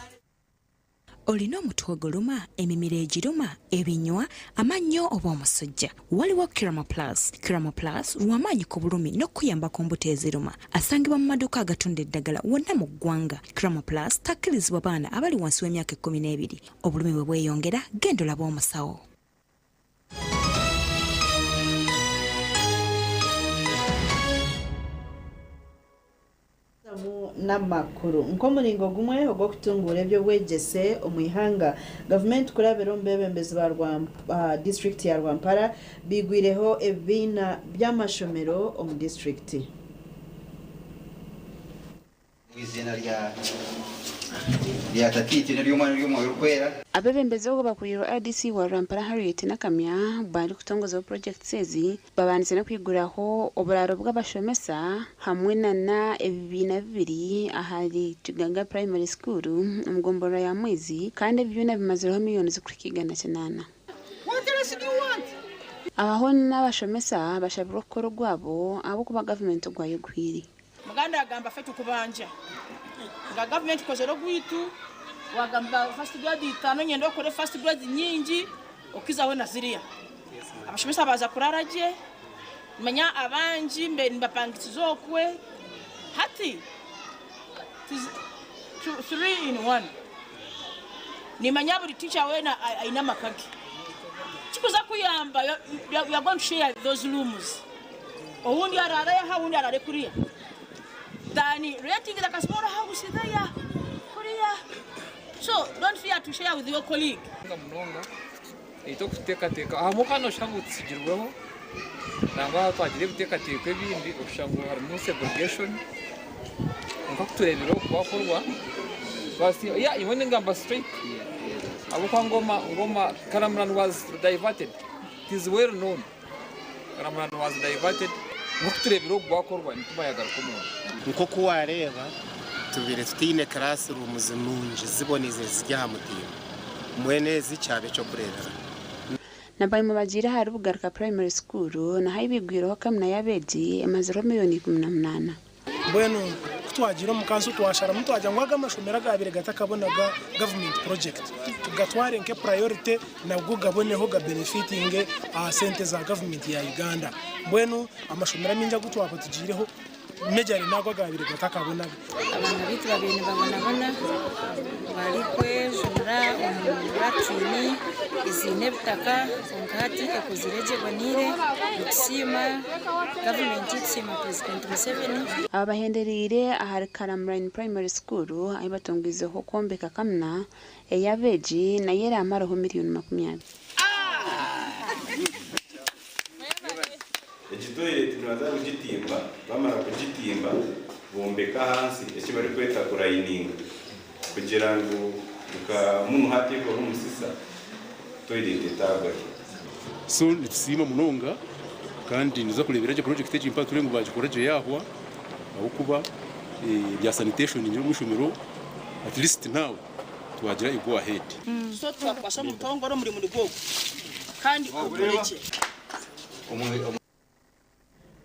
Olina omutwe oguluma, emimiro egiruma, ebinywa, amannyo oba omusujja? Waliwo Kirama Plus. Kirama Plus lw'amaanyi ku bulumi n'okukuyamba ku mbuto eziruma. Asangibwa mu maduuka agatunda eddagala wonna mu ggwanga. Kirama Plus takkirizibwa baana abali wansi w'emyaka 12. Obulumi bwe bweyongera, genda olabe omusawo. N'amakuru nk'omuringo gumwe ogw'okutunguura eby'obwegyese omu ihanga gavumenti kurabira omu beebembezi ba disiturikiti ya Rwampara bigwireho ebibiina by'amashomero omu disiturikiti. Omu iziina rya rya Tataitwe n'ery'Omwana n'ery'Omwoyo Orikwera. Abeebembezi ogu bakuriirwe RDC wa Rwampara Harriet Nakamya barikutongozaho purogyekiti ezi babandize n'okwiguraho oburaaro bw'abashomesa hamwe nana ebibiina bibiri ahari Kigaga Primary School omu gomborora ya Mwezi kandi ebi byona bimazireho miriyoni zirikuhika 800. Abaho n'abashomesa bashabirwe okukora ogwabo ahabw'okuba gavumenti ogwayo guhwire. Muganda agamba ffe tukubanja nga gavumenti kozere ogwitu wagamba first grade 5 nyenda okore first grade nyingi okizaho na ziriya abashomesa baza kurara gye manya abangi mbe nibapangisiza okwe hati 3 in 1 nimanya buri teacher wena aina amakage kikuza kuyamba you are going to share those rooms owundi arara yaha owundi arare kuriya Than renting like a small house there, Korea. So don't fear to share with your colleague. Munonga itokuteekateeka aha mukano oshangu tusigirweho nangwa twagira ebiteekateeko ebindi oshangu harimu segregation nkakutureebera okwakorwa yeah, iwe ningamba straight abokwa ngoma ngoma Karamuran was diverted. It is well known Karamuran was diverted. Nkutureebera okwakorwa nitubayagaruka omuntu. Nk'oku wareeba tubire tutaine classrooms nungi ziboneze ziri aha mutindo mbwenu ezi kyaba ekyokureebera. Nabarimo bagiire ahari Bugaruka Primary School naho ahu bigwireho kamina y'abeegi emazireho miriyoni 18. Mbwenu kutwagira omu kanso twasharamu twagira ngu aga amashomero agabire gatakabonaga government project tugatware nke priority nabwo gaboneho gabenefitinge aha sente za government ya Uganda. Mbwenu amashomero amingi agu twaba tugiireho mejari nago agabire gatakabonaga. Abaana baitu babiri nibabonabona barikwejunura omu latrini eziine ebitaka kwonka hati ekozire gye eboniire nitusiima gavumenti tusiima Purezidenti Museveni. Aba bahendereire ahari Karamurain Primary School ahu batongwizeho kwombeka kamina ey'abeegi nayo eramaraho miriyoni 20. Egi toilet nibaza kugitimba, bamara kugitimba bombeka ahansi eki barikweta kurayininga kugira ngu munu hateekwaho omusisa toilet etagwayo. So nitusiima munonga kandi niza kureebera gye project egi mpaka turebe ngu bagikora gye yahwa ahabw'okuba bya sanitation nyine omu ishomero at least now twagira go ahead. So twakwasa omutongore omurimo nigwo kandi ogurekye.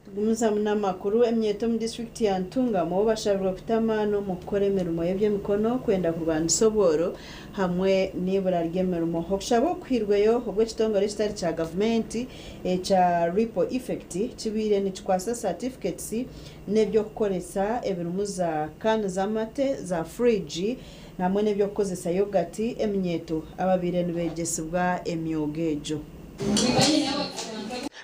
Tugumizamu n'amakuru, eminyeeto omu disiturikiti ya Ntungamo bashabirwe kuta amaani omu kukora emirimo y'eby'emikono kwenda kurwanisa obworo hamwe n'eibura ry'emirimo. Okushaba oku kuhairweyo obu ekitongore ekitari kya gavumenti ekya Ripple Effect kibaire nikikwasa certificates n'eby'okukoresa ebirimu za kaani z'amate, za furiji hamwe n'eby'okukozesa yogati eminyeeto ababaire nibeegyesibwa emyoga egyo.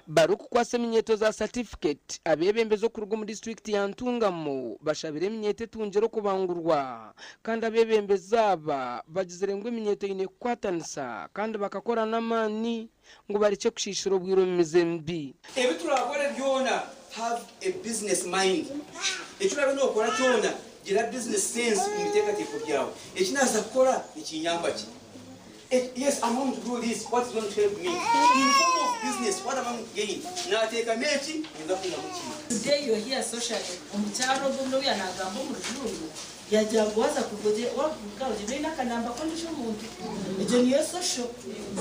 Barikukwasa eminyeeto za satifiketi, abeebembezi okuruga omu disiturikiti ya Ntungamo bashabire eminyeeto etungire okubangurwa kandi abeebembezi aba bagizire ngu eminyeeto eine kukwatanisa kandi bakakora n'amaani ngu barekye kushiishira obwire omu mize mibi. Ebi turakore byona have a business mind. Eki oraabe nookora kyona gira business sense omu biteekateeko byawe. Eki naaza kukora nikinyamba ki? Yes, I'm going to do this, what is going to help me? In form of business, what am I going to gain? Naateekamu eki, ninza kwihamu ki? Today you're here socially, omukyara ogwo obu yaaba naagamba omu rujungu yaagira ngu waaza kuvuga waakuvuga ogyende oine akanamba k'ondiijo omuntu. Egyo niyo social.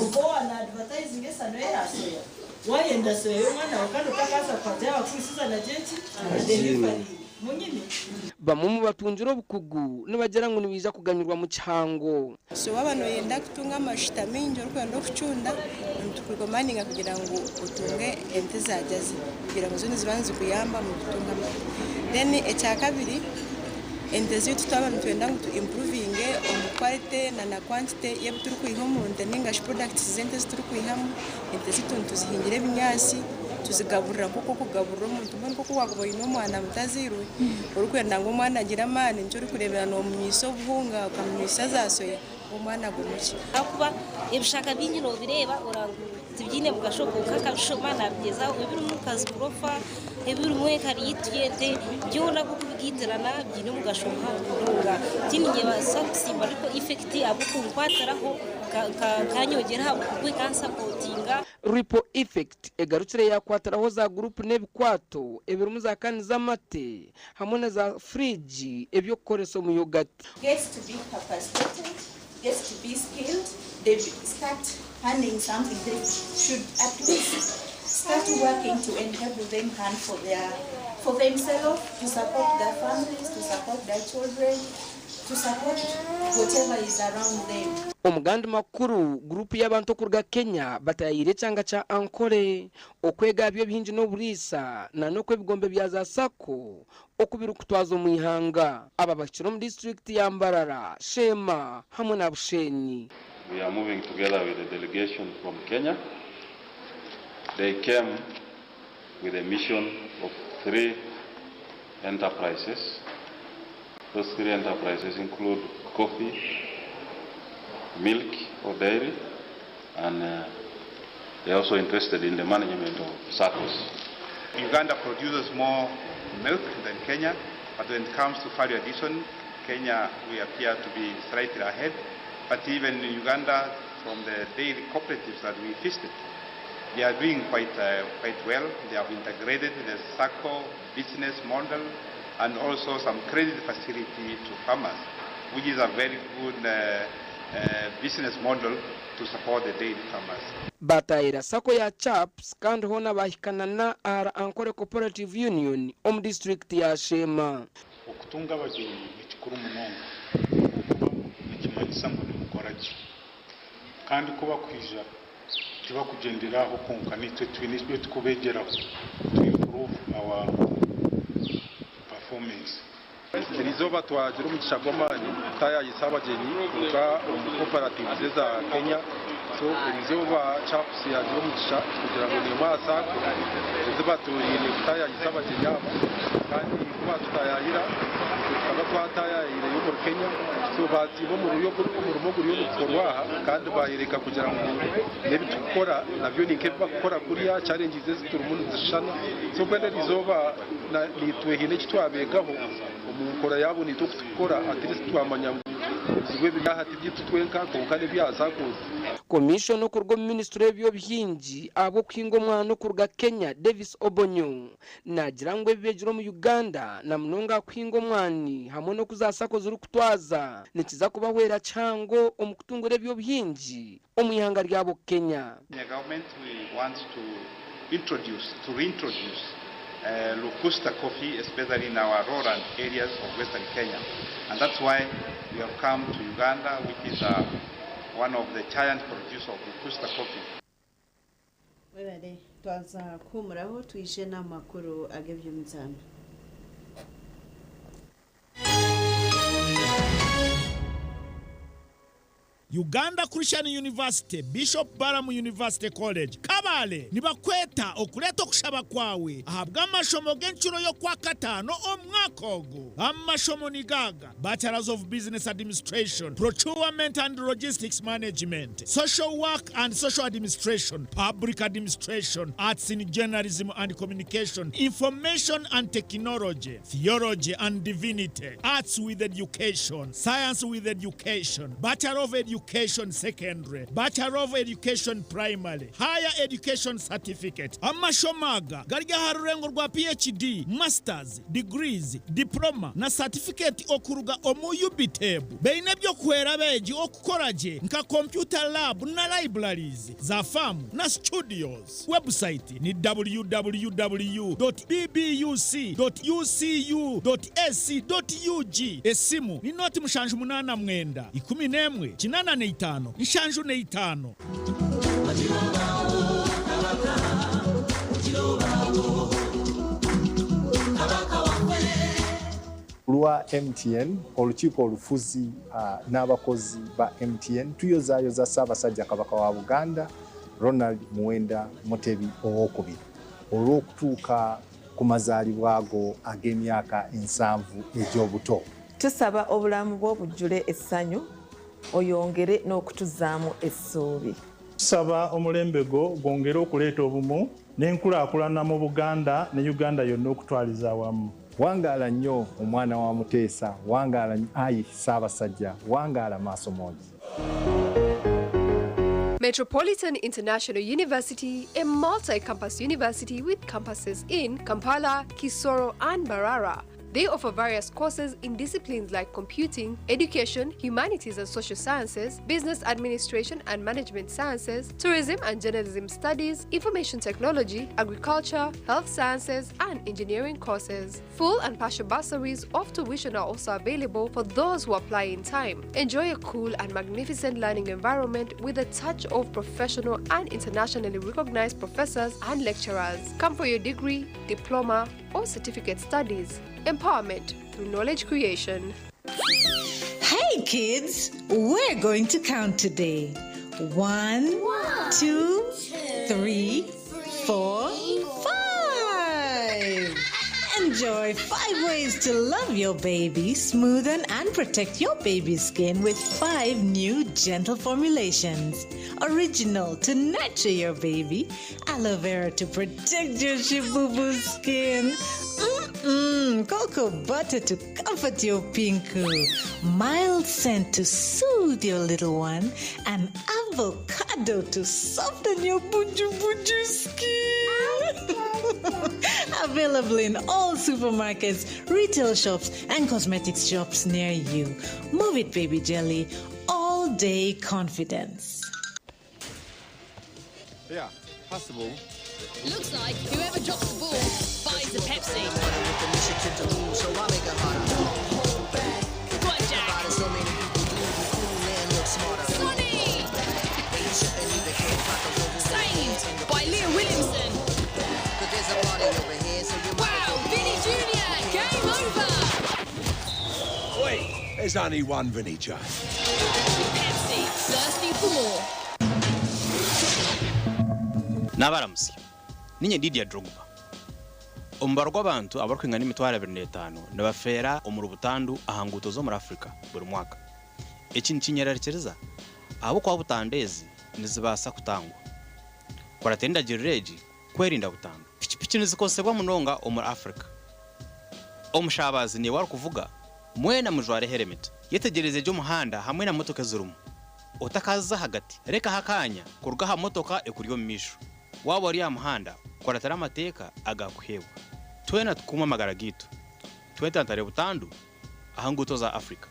Obwo waaba na-advertisinga esano ye ya soya, waayenda soya y'omwana waawe kandi otakaza kukwata yaaba akuhurisiza na gye ki? Delivery. Munyine. Bamwe omu batungire obukugu nibagira ngu nibaija kuganyirwa mu kihango. So waaba nooyenda kutunga amajuta maingi orikwenda okucunda, nitukurekomandinga kugira ngu otunge ente za Jersey kugira ngu zo niziba nizikuyamba omu kutunga amata. Then ekyakabiri, ente zaitu twaba nitwenda ngu tu improvinge omu quality na na quantity y'ebi turikwiha omu nte ninga shi products z'ente ezi turikwihamu, ente zaitu nituzihingira ebinyaatsi, tuzigaburira nk'oku orikugaburira omuntu. Mbwenu nk'oku waakuba oine omwana muto azairwe, orikwenda ngu omwana agire amaani, nikyo orikureebera noomunywisa obuhunga, okamunywisa za soya, ngu omwana agume gye. Ahakuba ebishaka bingi noobireeba oraba ngu tibiine mugasho kwonka akabishoma naabigyezaho ebirimu nka zikurofa, ebirimu enkariyiti y'ente byona nk'oku bigaitirana biine omugasho muhango munonga. Ekindi ninyebaasa kusiima Ripple Effect ahabw'okunkwatiraho nkanyongyera aha bukugu ekansapotinga. Ripple Effect egarukire yaakwatiraho za guruupu n'ebikwato ebirimu za kaani z'amate hamwe na za furiigi eby'okukoresa omu yogati. Gets to be capacitated, gets to be skilled, they start earning something, they should at least start working to enable them earn for their for themselves, to support their families, to support their children, to support whatever is around them. Omugandi makuru, guruupu y'abantu okuruga Kenya bataayaayire ekyanga kya Ankole okwega aha by'obuhingi n'oburiisa na n'oku ebigombe bya za sacco oku birikutwaza omu ihanga. Aba bahikire omu disiturikiti ya Mbarara, Sheema hamwe na Bushenyi. We are moving together with a delegation from Kenya. They came with a mission of three enterprises. Those three enterprises include coffee, milk or dairy, and they are also interested in the management of SACCOs. Uganda produces more milk than Kenya, but when it comes to value addition, Kenya, we appear to be slightly ahead. But even in Uganda, from the dairy cooperatives that we visited, they are doing quite well. They have integrated the SACCO business model and also some credit facility to farmers, which is a very good business model to support the dairy farmers. Batayira sacco ya Chaps kandi hoona bahikana na ahari Ankole Cooperative Union omu disiturikiti ya Sheema. Okutunga abagyenyi ni kikuru munonga ahabw'okuba nikimanyisa ngu nimukora gye. Kandi ku bakwija tibakugyendera aho kwonka naitwe twine ebi turikubeegyeraho to improve our performance. Eriizooba twagira omugisha gw'amaani kutayaayisa abagyenyi kuruga omu cooperatives eza Kenya. So eriizooba CHAPS yagira omugisha kugira ngu n'emwe aha SACCO ezi batoraine kutayaayisa abagyenyi aba kandi ku batutayaayira itwe tukaba twatayaayireyo omuri Kenya. So baasiima omurimo oguriyo nigukorwa aha kandi bayereka kugira ngu n'ebi turikukora nabyo ni nk'ebi barikukora kuriya, challenges ezi turimu nizishushana. So mbwenu eriizooba naitwe haine eki twabeegaho omu nkora yaabo naitwe oku turikukora at least twamanya ngu ebizibu ebiri aha ti byaitu twenka kwonka n'ebya SACCOs. Komishona okuruga omu minisitule y'eby'obuhingi ahabw'okuhinga omwana okuruga Kenya, Davis Obonyo naagira ngu ebi beegire omu Uganda na munonga aha kuhinga omwani hamwe n'oku za sacco zirikutwaza nikiza kubahwera kihango omu kutungura eby'obuhingi omu ihanga ryabo Kenya. Kenya government, we want to introduce, to reintroduce Locusta coffee, especially in our rural areas of Western Kenya. And that's why we have come to Uganda, which is one of the giant producers of Locusta coffee. Webale twaza kuhumuraho twije n'amakuru ag'eby'emizaano. Uganda Christian University, Bishop Balaam University College, Kabale nibakweta okureeta okushaba kwawe ahabw'amashomo g'encuro y'okwakataano omwaka ogu. Amashomo ni gaaga, Bachelors of Business Administration, Procurement and Logistics Management, Social Work and Social Administration, Public Administration, Arts in Journalism and Communication, Information and Technology, Theology and Divinity, Arts with Education, Science with Education, Bachelor of Education Secondary, Bachelor of Education Primary, Higher Education Certificate. Amashomo aga gari aha rurengo rwa PhD, Masters, Degrees, Diploma na Certificate okuruga omu UBTEB. Baine eby'okuhwera abeegi okukora gye nka computer lab na libraries, za faamu na studios. Website ni www.bbuc.ucu.ac.ug. Esimu ni noti 79 11 85 75. Ku lwa MTN, olukiiko olufuzi n'abakozi ba MTN tuyozaayoza Ssaabasajja Kabaka wa Buganda Ronald Muwenda Mutebi Owookubiri olw'okutuuka ku mazaalibwa go ag'emyaka ensanvu egy'obuto. Tusaba obulamu bwo bujjule essanyu, oyongere n'okutuzzaamu essuubi. Tusaba omulembe gwo gwongere okuleeta obumu n'enkulaakulana mu Buganda ne Uganda yonna okutwaliza awamu. Wangaala nnyo omwana wa Muteesa, wangaala ayi Ssaabasajja, wangaala Maasomongi. Metropolitan International University, a multi-campus university with campuses in Kampala, Kisoro, and Mbarara. They offer various courses in disciplines like computing, education, humanities and social sciences, business administration and management sciences, tourism and journalism studies, information technology, agriculture, health sciences, and engineering courses. Full and partial bursaries of tuition are also available for those who apply in time. Enjoy a cool and magnificent learning environment with a touch of professional and internationally recognized professors and lecturers. Come for your degree, diploma, or certificate studies. Empowerment through knowledge creation. Hey kids, we're going to count today. 1, 2, 3, 4, 5. Enjoy 5 ways to love your baby, smoothen and protect your baby's skin with 5 new gentle formulations. Original to nurture your baby, aloe vera to protect your shibubu skin, cocoa butter to comfort your pinku, mild scent to soothe your little one, and avocado to soften your buju buju skin. Available in all supermarkets, retail shops, and cosmetics shops near you. Move it, baby jelly. All day confidence. Yeah, possible. Looks like whoever drops the ball buys a Pepsi. Go on, Jack. Sonny! Saved by Leah Williamson. Wow, Vinny Jr., game over! Wait, there's only one Vinny J. Pepsi, thirsty for more. N'abaramutsya ninye Didier Drogba. Omubaro gw'abantu abarikwingana 25,000 nibafeera omuri butandu aha nguuto z'omuri Afrika buri mwaka. Eki nikinyerarikiriza ahabw'okuba butandu ezi nizibaasa kutangwa. Kurata endagiriro egi kwerinda butandu. Pikipiki nizikozesebwa munonga omuri Afrika. Omushabazi niwe arikuvuga mwena mujware helmet. Yetegyereze gye omuhanda hamwe na motoka ezirimu. Otakaza hagati, rekaho akanya kuruga aha motoka ekuri omu maisho. Waaba ori aha muhanda, kuratira amateeka agakuheebwa. Twena tukuume amagara gaitu. Twetantare butandu aha nguuto za Afrika.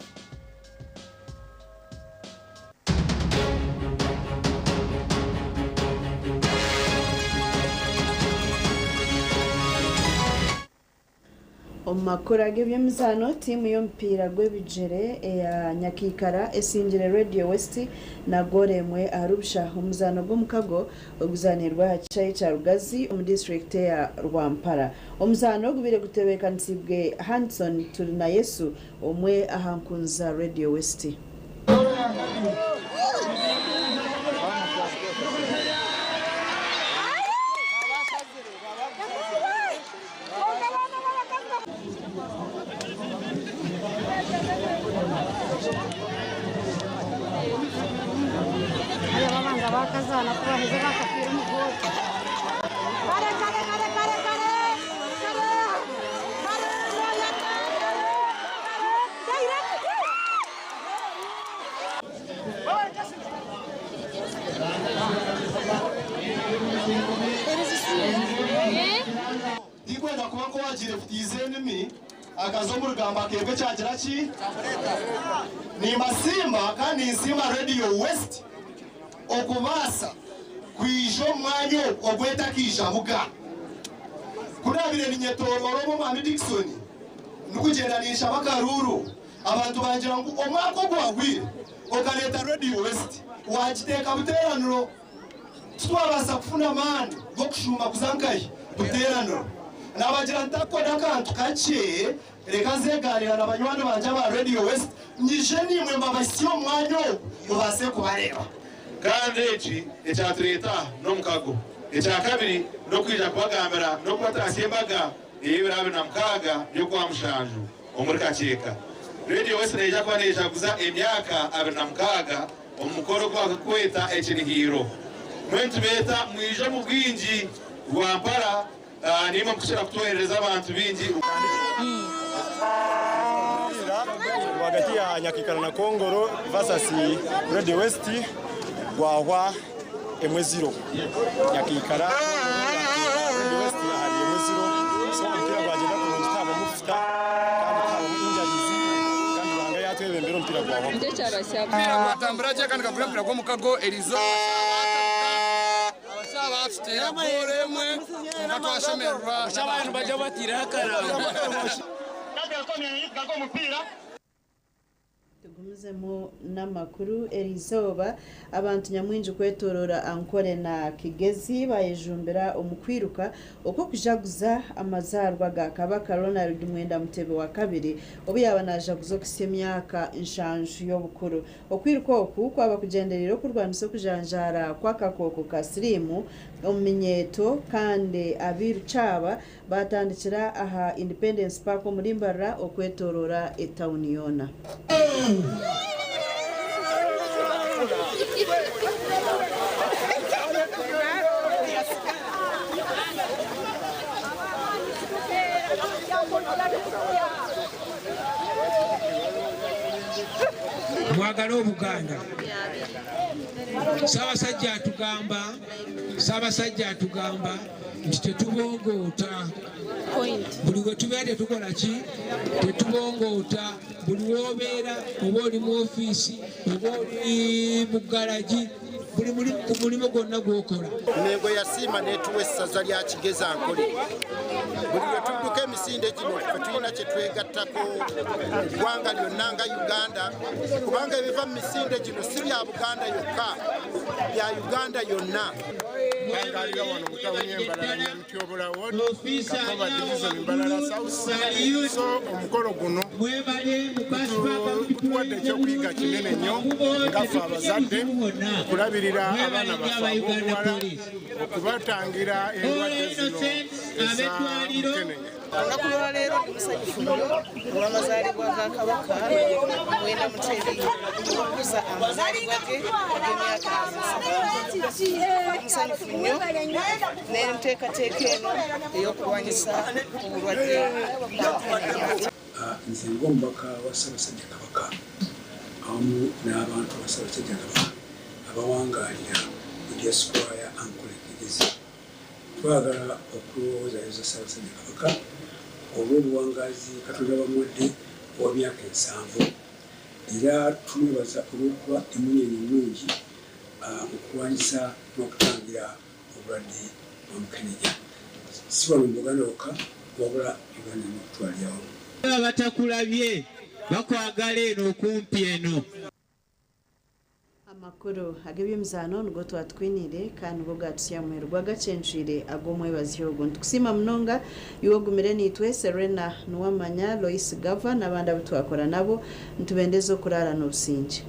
Omu makuru ag'eby'emizaano, tiimu y'omupiira gw'ebigyere eya Nyakiikara esingire Radio West na goolo emwe ahari busha omu muzaano gw'omukago oguzaanirwe aha kishaayi kya Rugazi omu disiturikiti eya Rwampara. Omuzaano gubaire gutebeekanisiibwe Hanson Turinayesu omwe aha nkunzi za Radio West. Tinkwenda kuba nk'owaagiire kutiiza enimi, akaza omu rugamba akeebwa ekyagira ki? Nimbasiima kandi ninsiima Radio West okubaasa kwija omu mwanya ogu ogw'etakaija buga. Ku naabaire ninyetooroora omu Omwami Dickson ndikugyenda ninshaba akaruuru, abantu bangira ngu omwaka ogwahweire okareeta Radio West waagiteeka buteeraniro. Titwabaasa kufuna amaani g'okushuuma kuza nkahi? Buteeraniro. Naabagira nti, Ako n'akantu kakye, reka nze gaaniira na banywani bangye aba Radio West, nyije naimwe mbabahitsye omu mwanya ogu mubaase kubareeba. Kandi eki ekyatureeta aha n'omukago. Ekyakabiri n'okwija kubagambira n'okubataasya embaga ey'ebiro 26 by'Okwamushanju omuri Kakyeka. Radio West neija kuba neejaguza emyaka 26 omu mukoro ogu barikweta ekirihiiro. Mbwenu nitubeeta mwije omu bwingi Rwampara naimwe mukukira kutwoherereza abantu baingi. Omupiira rwagati ya Nyakiikara na Kongoro vs Radio West gwahwa emwe ziro. Nyakiikara yateera Radio West ahari emwe ziro. So omupiira gwagyenda kurungi tihabamu futa kandi tihabamu injuries kandi Ruhanga yatwebembera omupiira gwahwa kurungi. Omupiira gwatambura gye kandi guri omupiira gw'omukago erizooba abashaho baatuteera goolo emwe kwonka twashemererwa. Tugumizemu n'amakuru eriizooba abantu nyamwingi kwetoroora Ankole na Kigezi bayejumbira omu kwiruka okw'okujaguza amazaarwa ga Kabaka Ronald Mwenda Mutebi wa kabiri obu yaaba naajaguza okuhitsya emyaka nshanju y'obukuru. Okwiruka oku kwaba kugyendereire okurwanisa okujanjaara kw'akakooko ka siriimu omu minyeeto kandi abairuki aba baatandikira aha Independence Park omuri Mbarara okwetooroora etawuni yoona. Mwagale Obuganda. Ssaabasajja atugamba, Ssaabasajja atugamba nti tetubongoota. Buli we tubeera tetukola ki? Tetubongoota. Buli w'obeera, oba oli mu ofiisi, oba oli mu galagi, buli mulimu ku mulimu gwonna gw'okola. Mmengo yasiima n'etuwa essaza lya Kigezi Ankole. Buli lwe tudduka emisinde gino ffe tulina kye twegattako mu ggwanga lyonna nga Uganda, kubanga ebiva mu misinde gino si bya Buganda yokka, bya Uganda yonna. Mpangalira wano mu tawuni y'e Mbarara Nyamityobora Ward, Kakoba Division Mbarara South. So omukolo guno gutuwadde ekyokuyiga kinene nnyo nga ffe abazadde okulabirira abaana baffe ab'obuwala okubatangira endwadde zino eza mukenenya. Olunaku lwaleero ndi musanyufu nnyo olw'amazaalibwa ga Kabaka Mwenda Mutebi okukuza amazaalibwa ge ag'emyaka 70. Ndi musanyufu nnyo n'enteekateeka eno ey'okulwanyisa obulwadde bwa mukenenya. Nze ng'omubaka wa Ssaabasajja Kabaka awamu n'abantu ba Ssaabasajja Kabaka abawangaalira mu Diaspora ya Ankole Kigezi, twagala okulowoozayoza Ssaabasajja Kabaka olw'obuwangaazi Katonda bwamuwadde obw'emyaka 70 era tumwebaza olw'okuba emmunyeenye ennungi mu kulwanyisa n'okutangira obulwadde bwa mukenenya si wano mu Buganda wokka. Wabula Uganda n'okutwalira awamu. Abatakulabye bakwagala eno okumpi eno. Amakuru ag'ebyemizaano nigo twatwiniire kandi nigo gaatusya aha muheru gw'agacencwire ag'omwebazyo ogu. Nitukusiima munonga iwe ogumire naitwe, Serena Nuwamanya, Lois Gava n'abandi abu twakora nabo. Nitubendeza okuraara n'obusingye.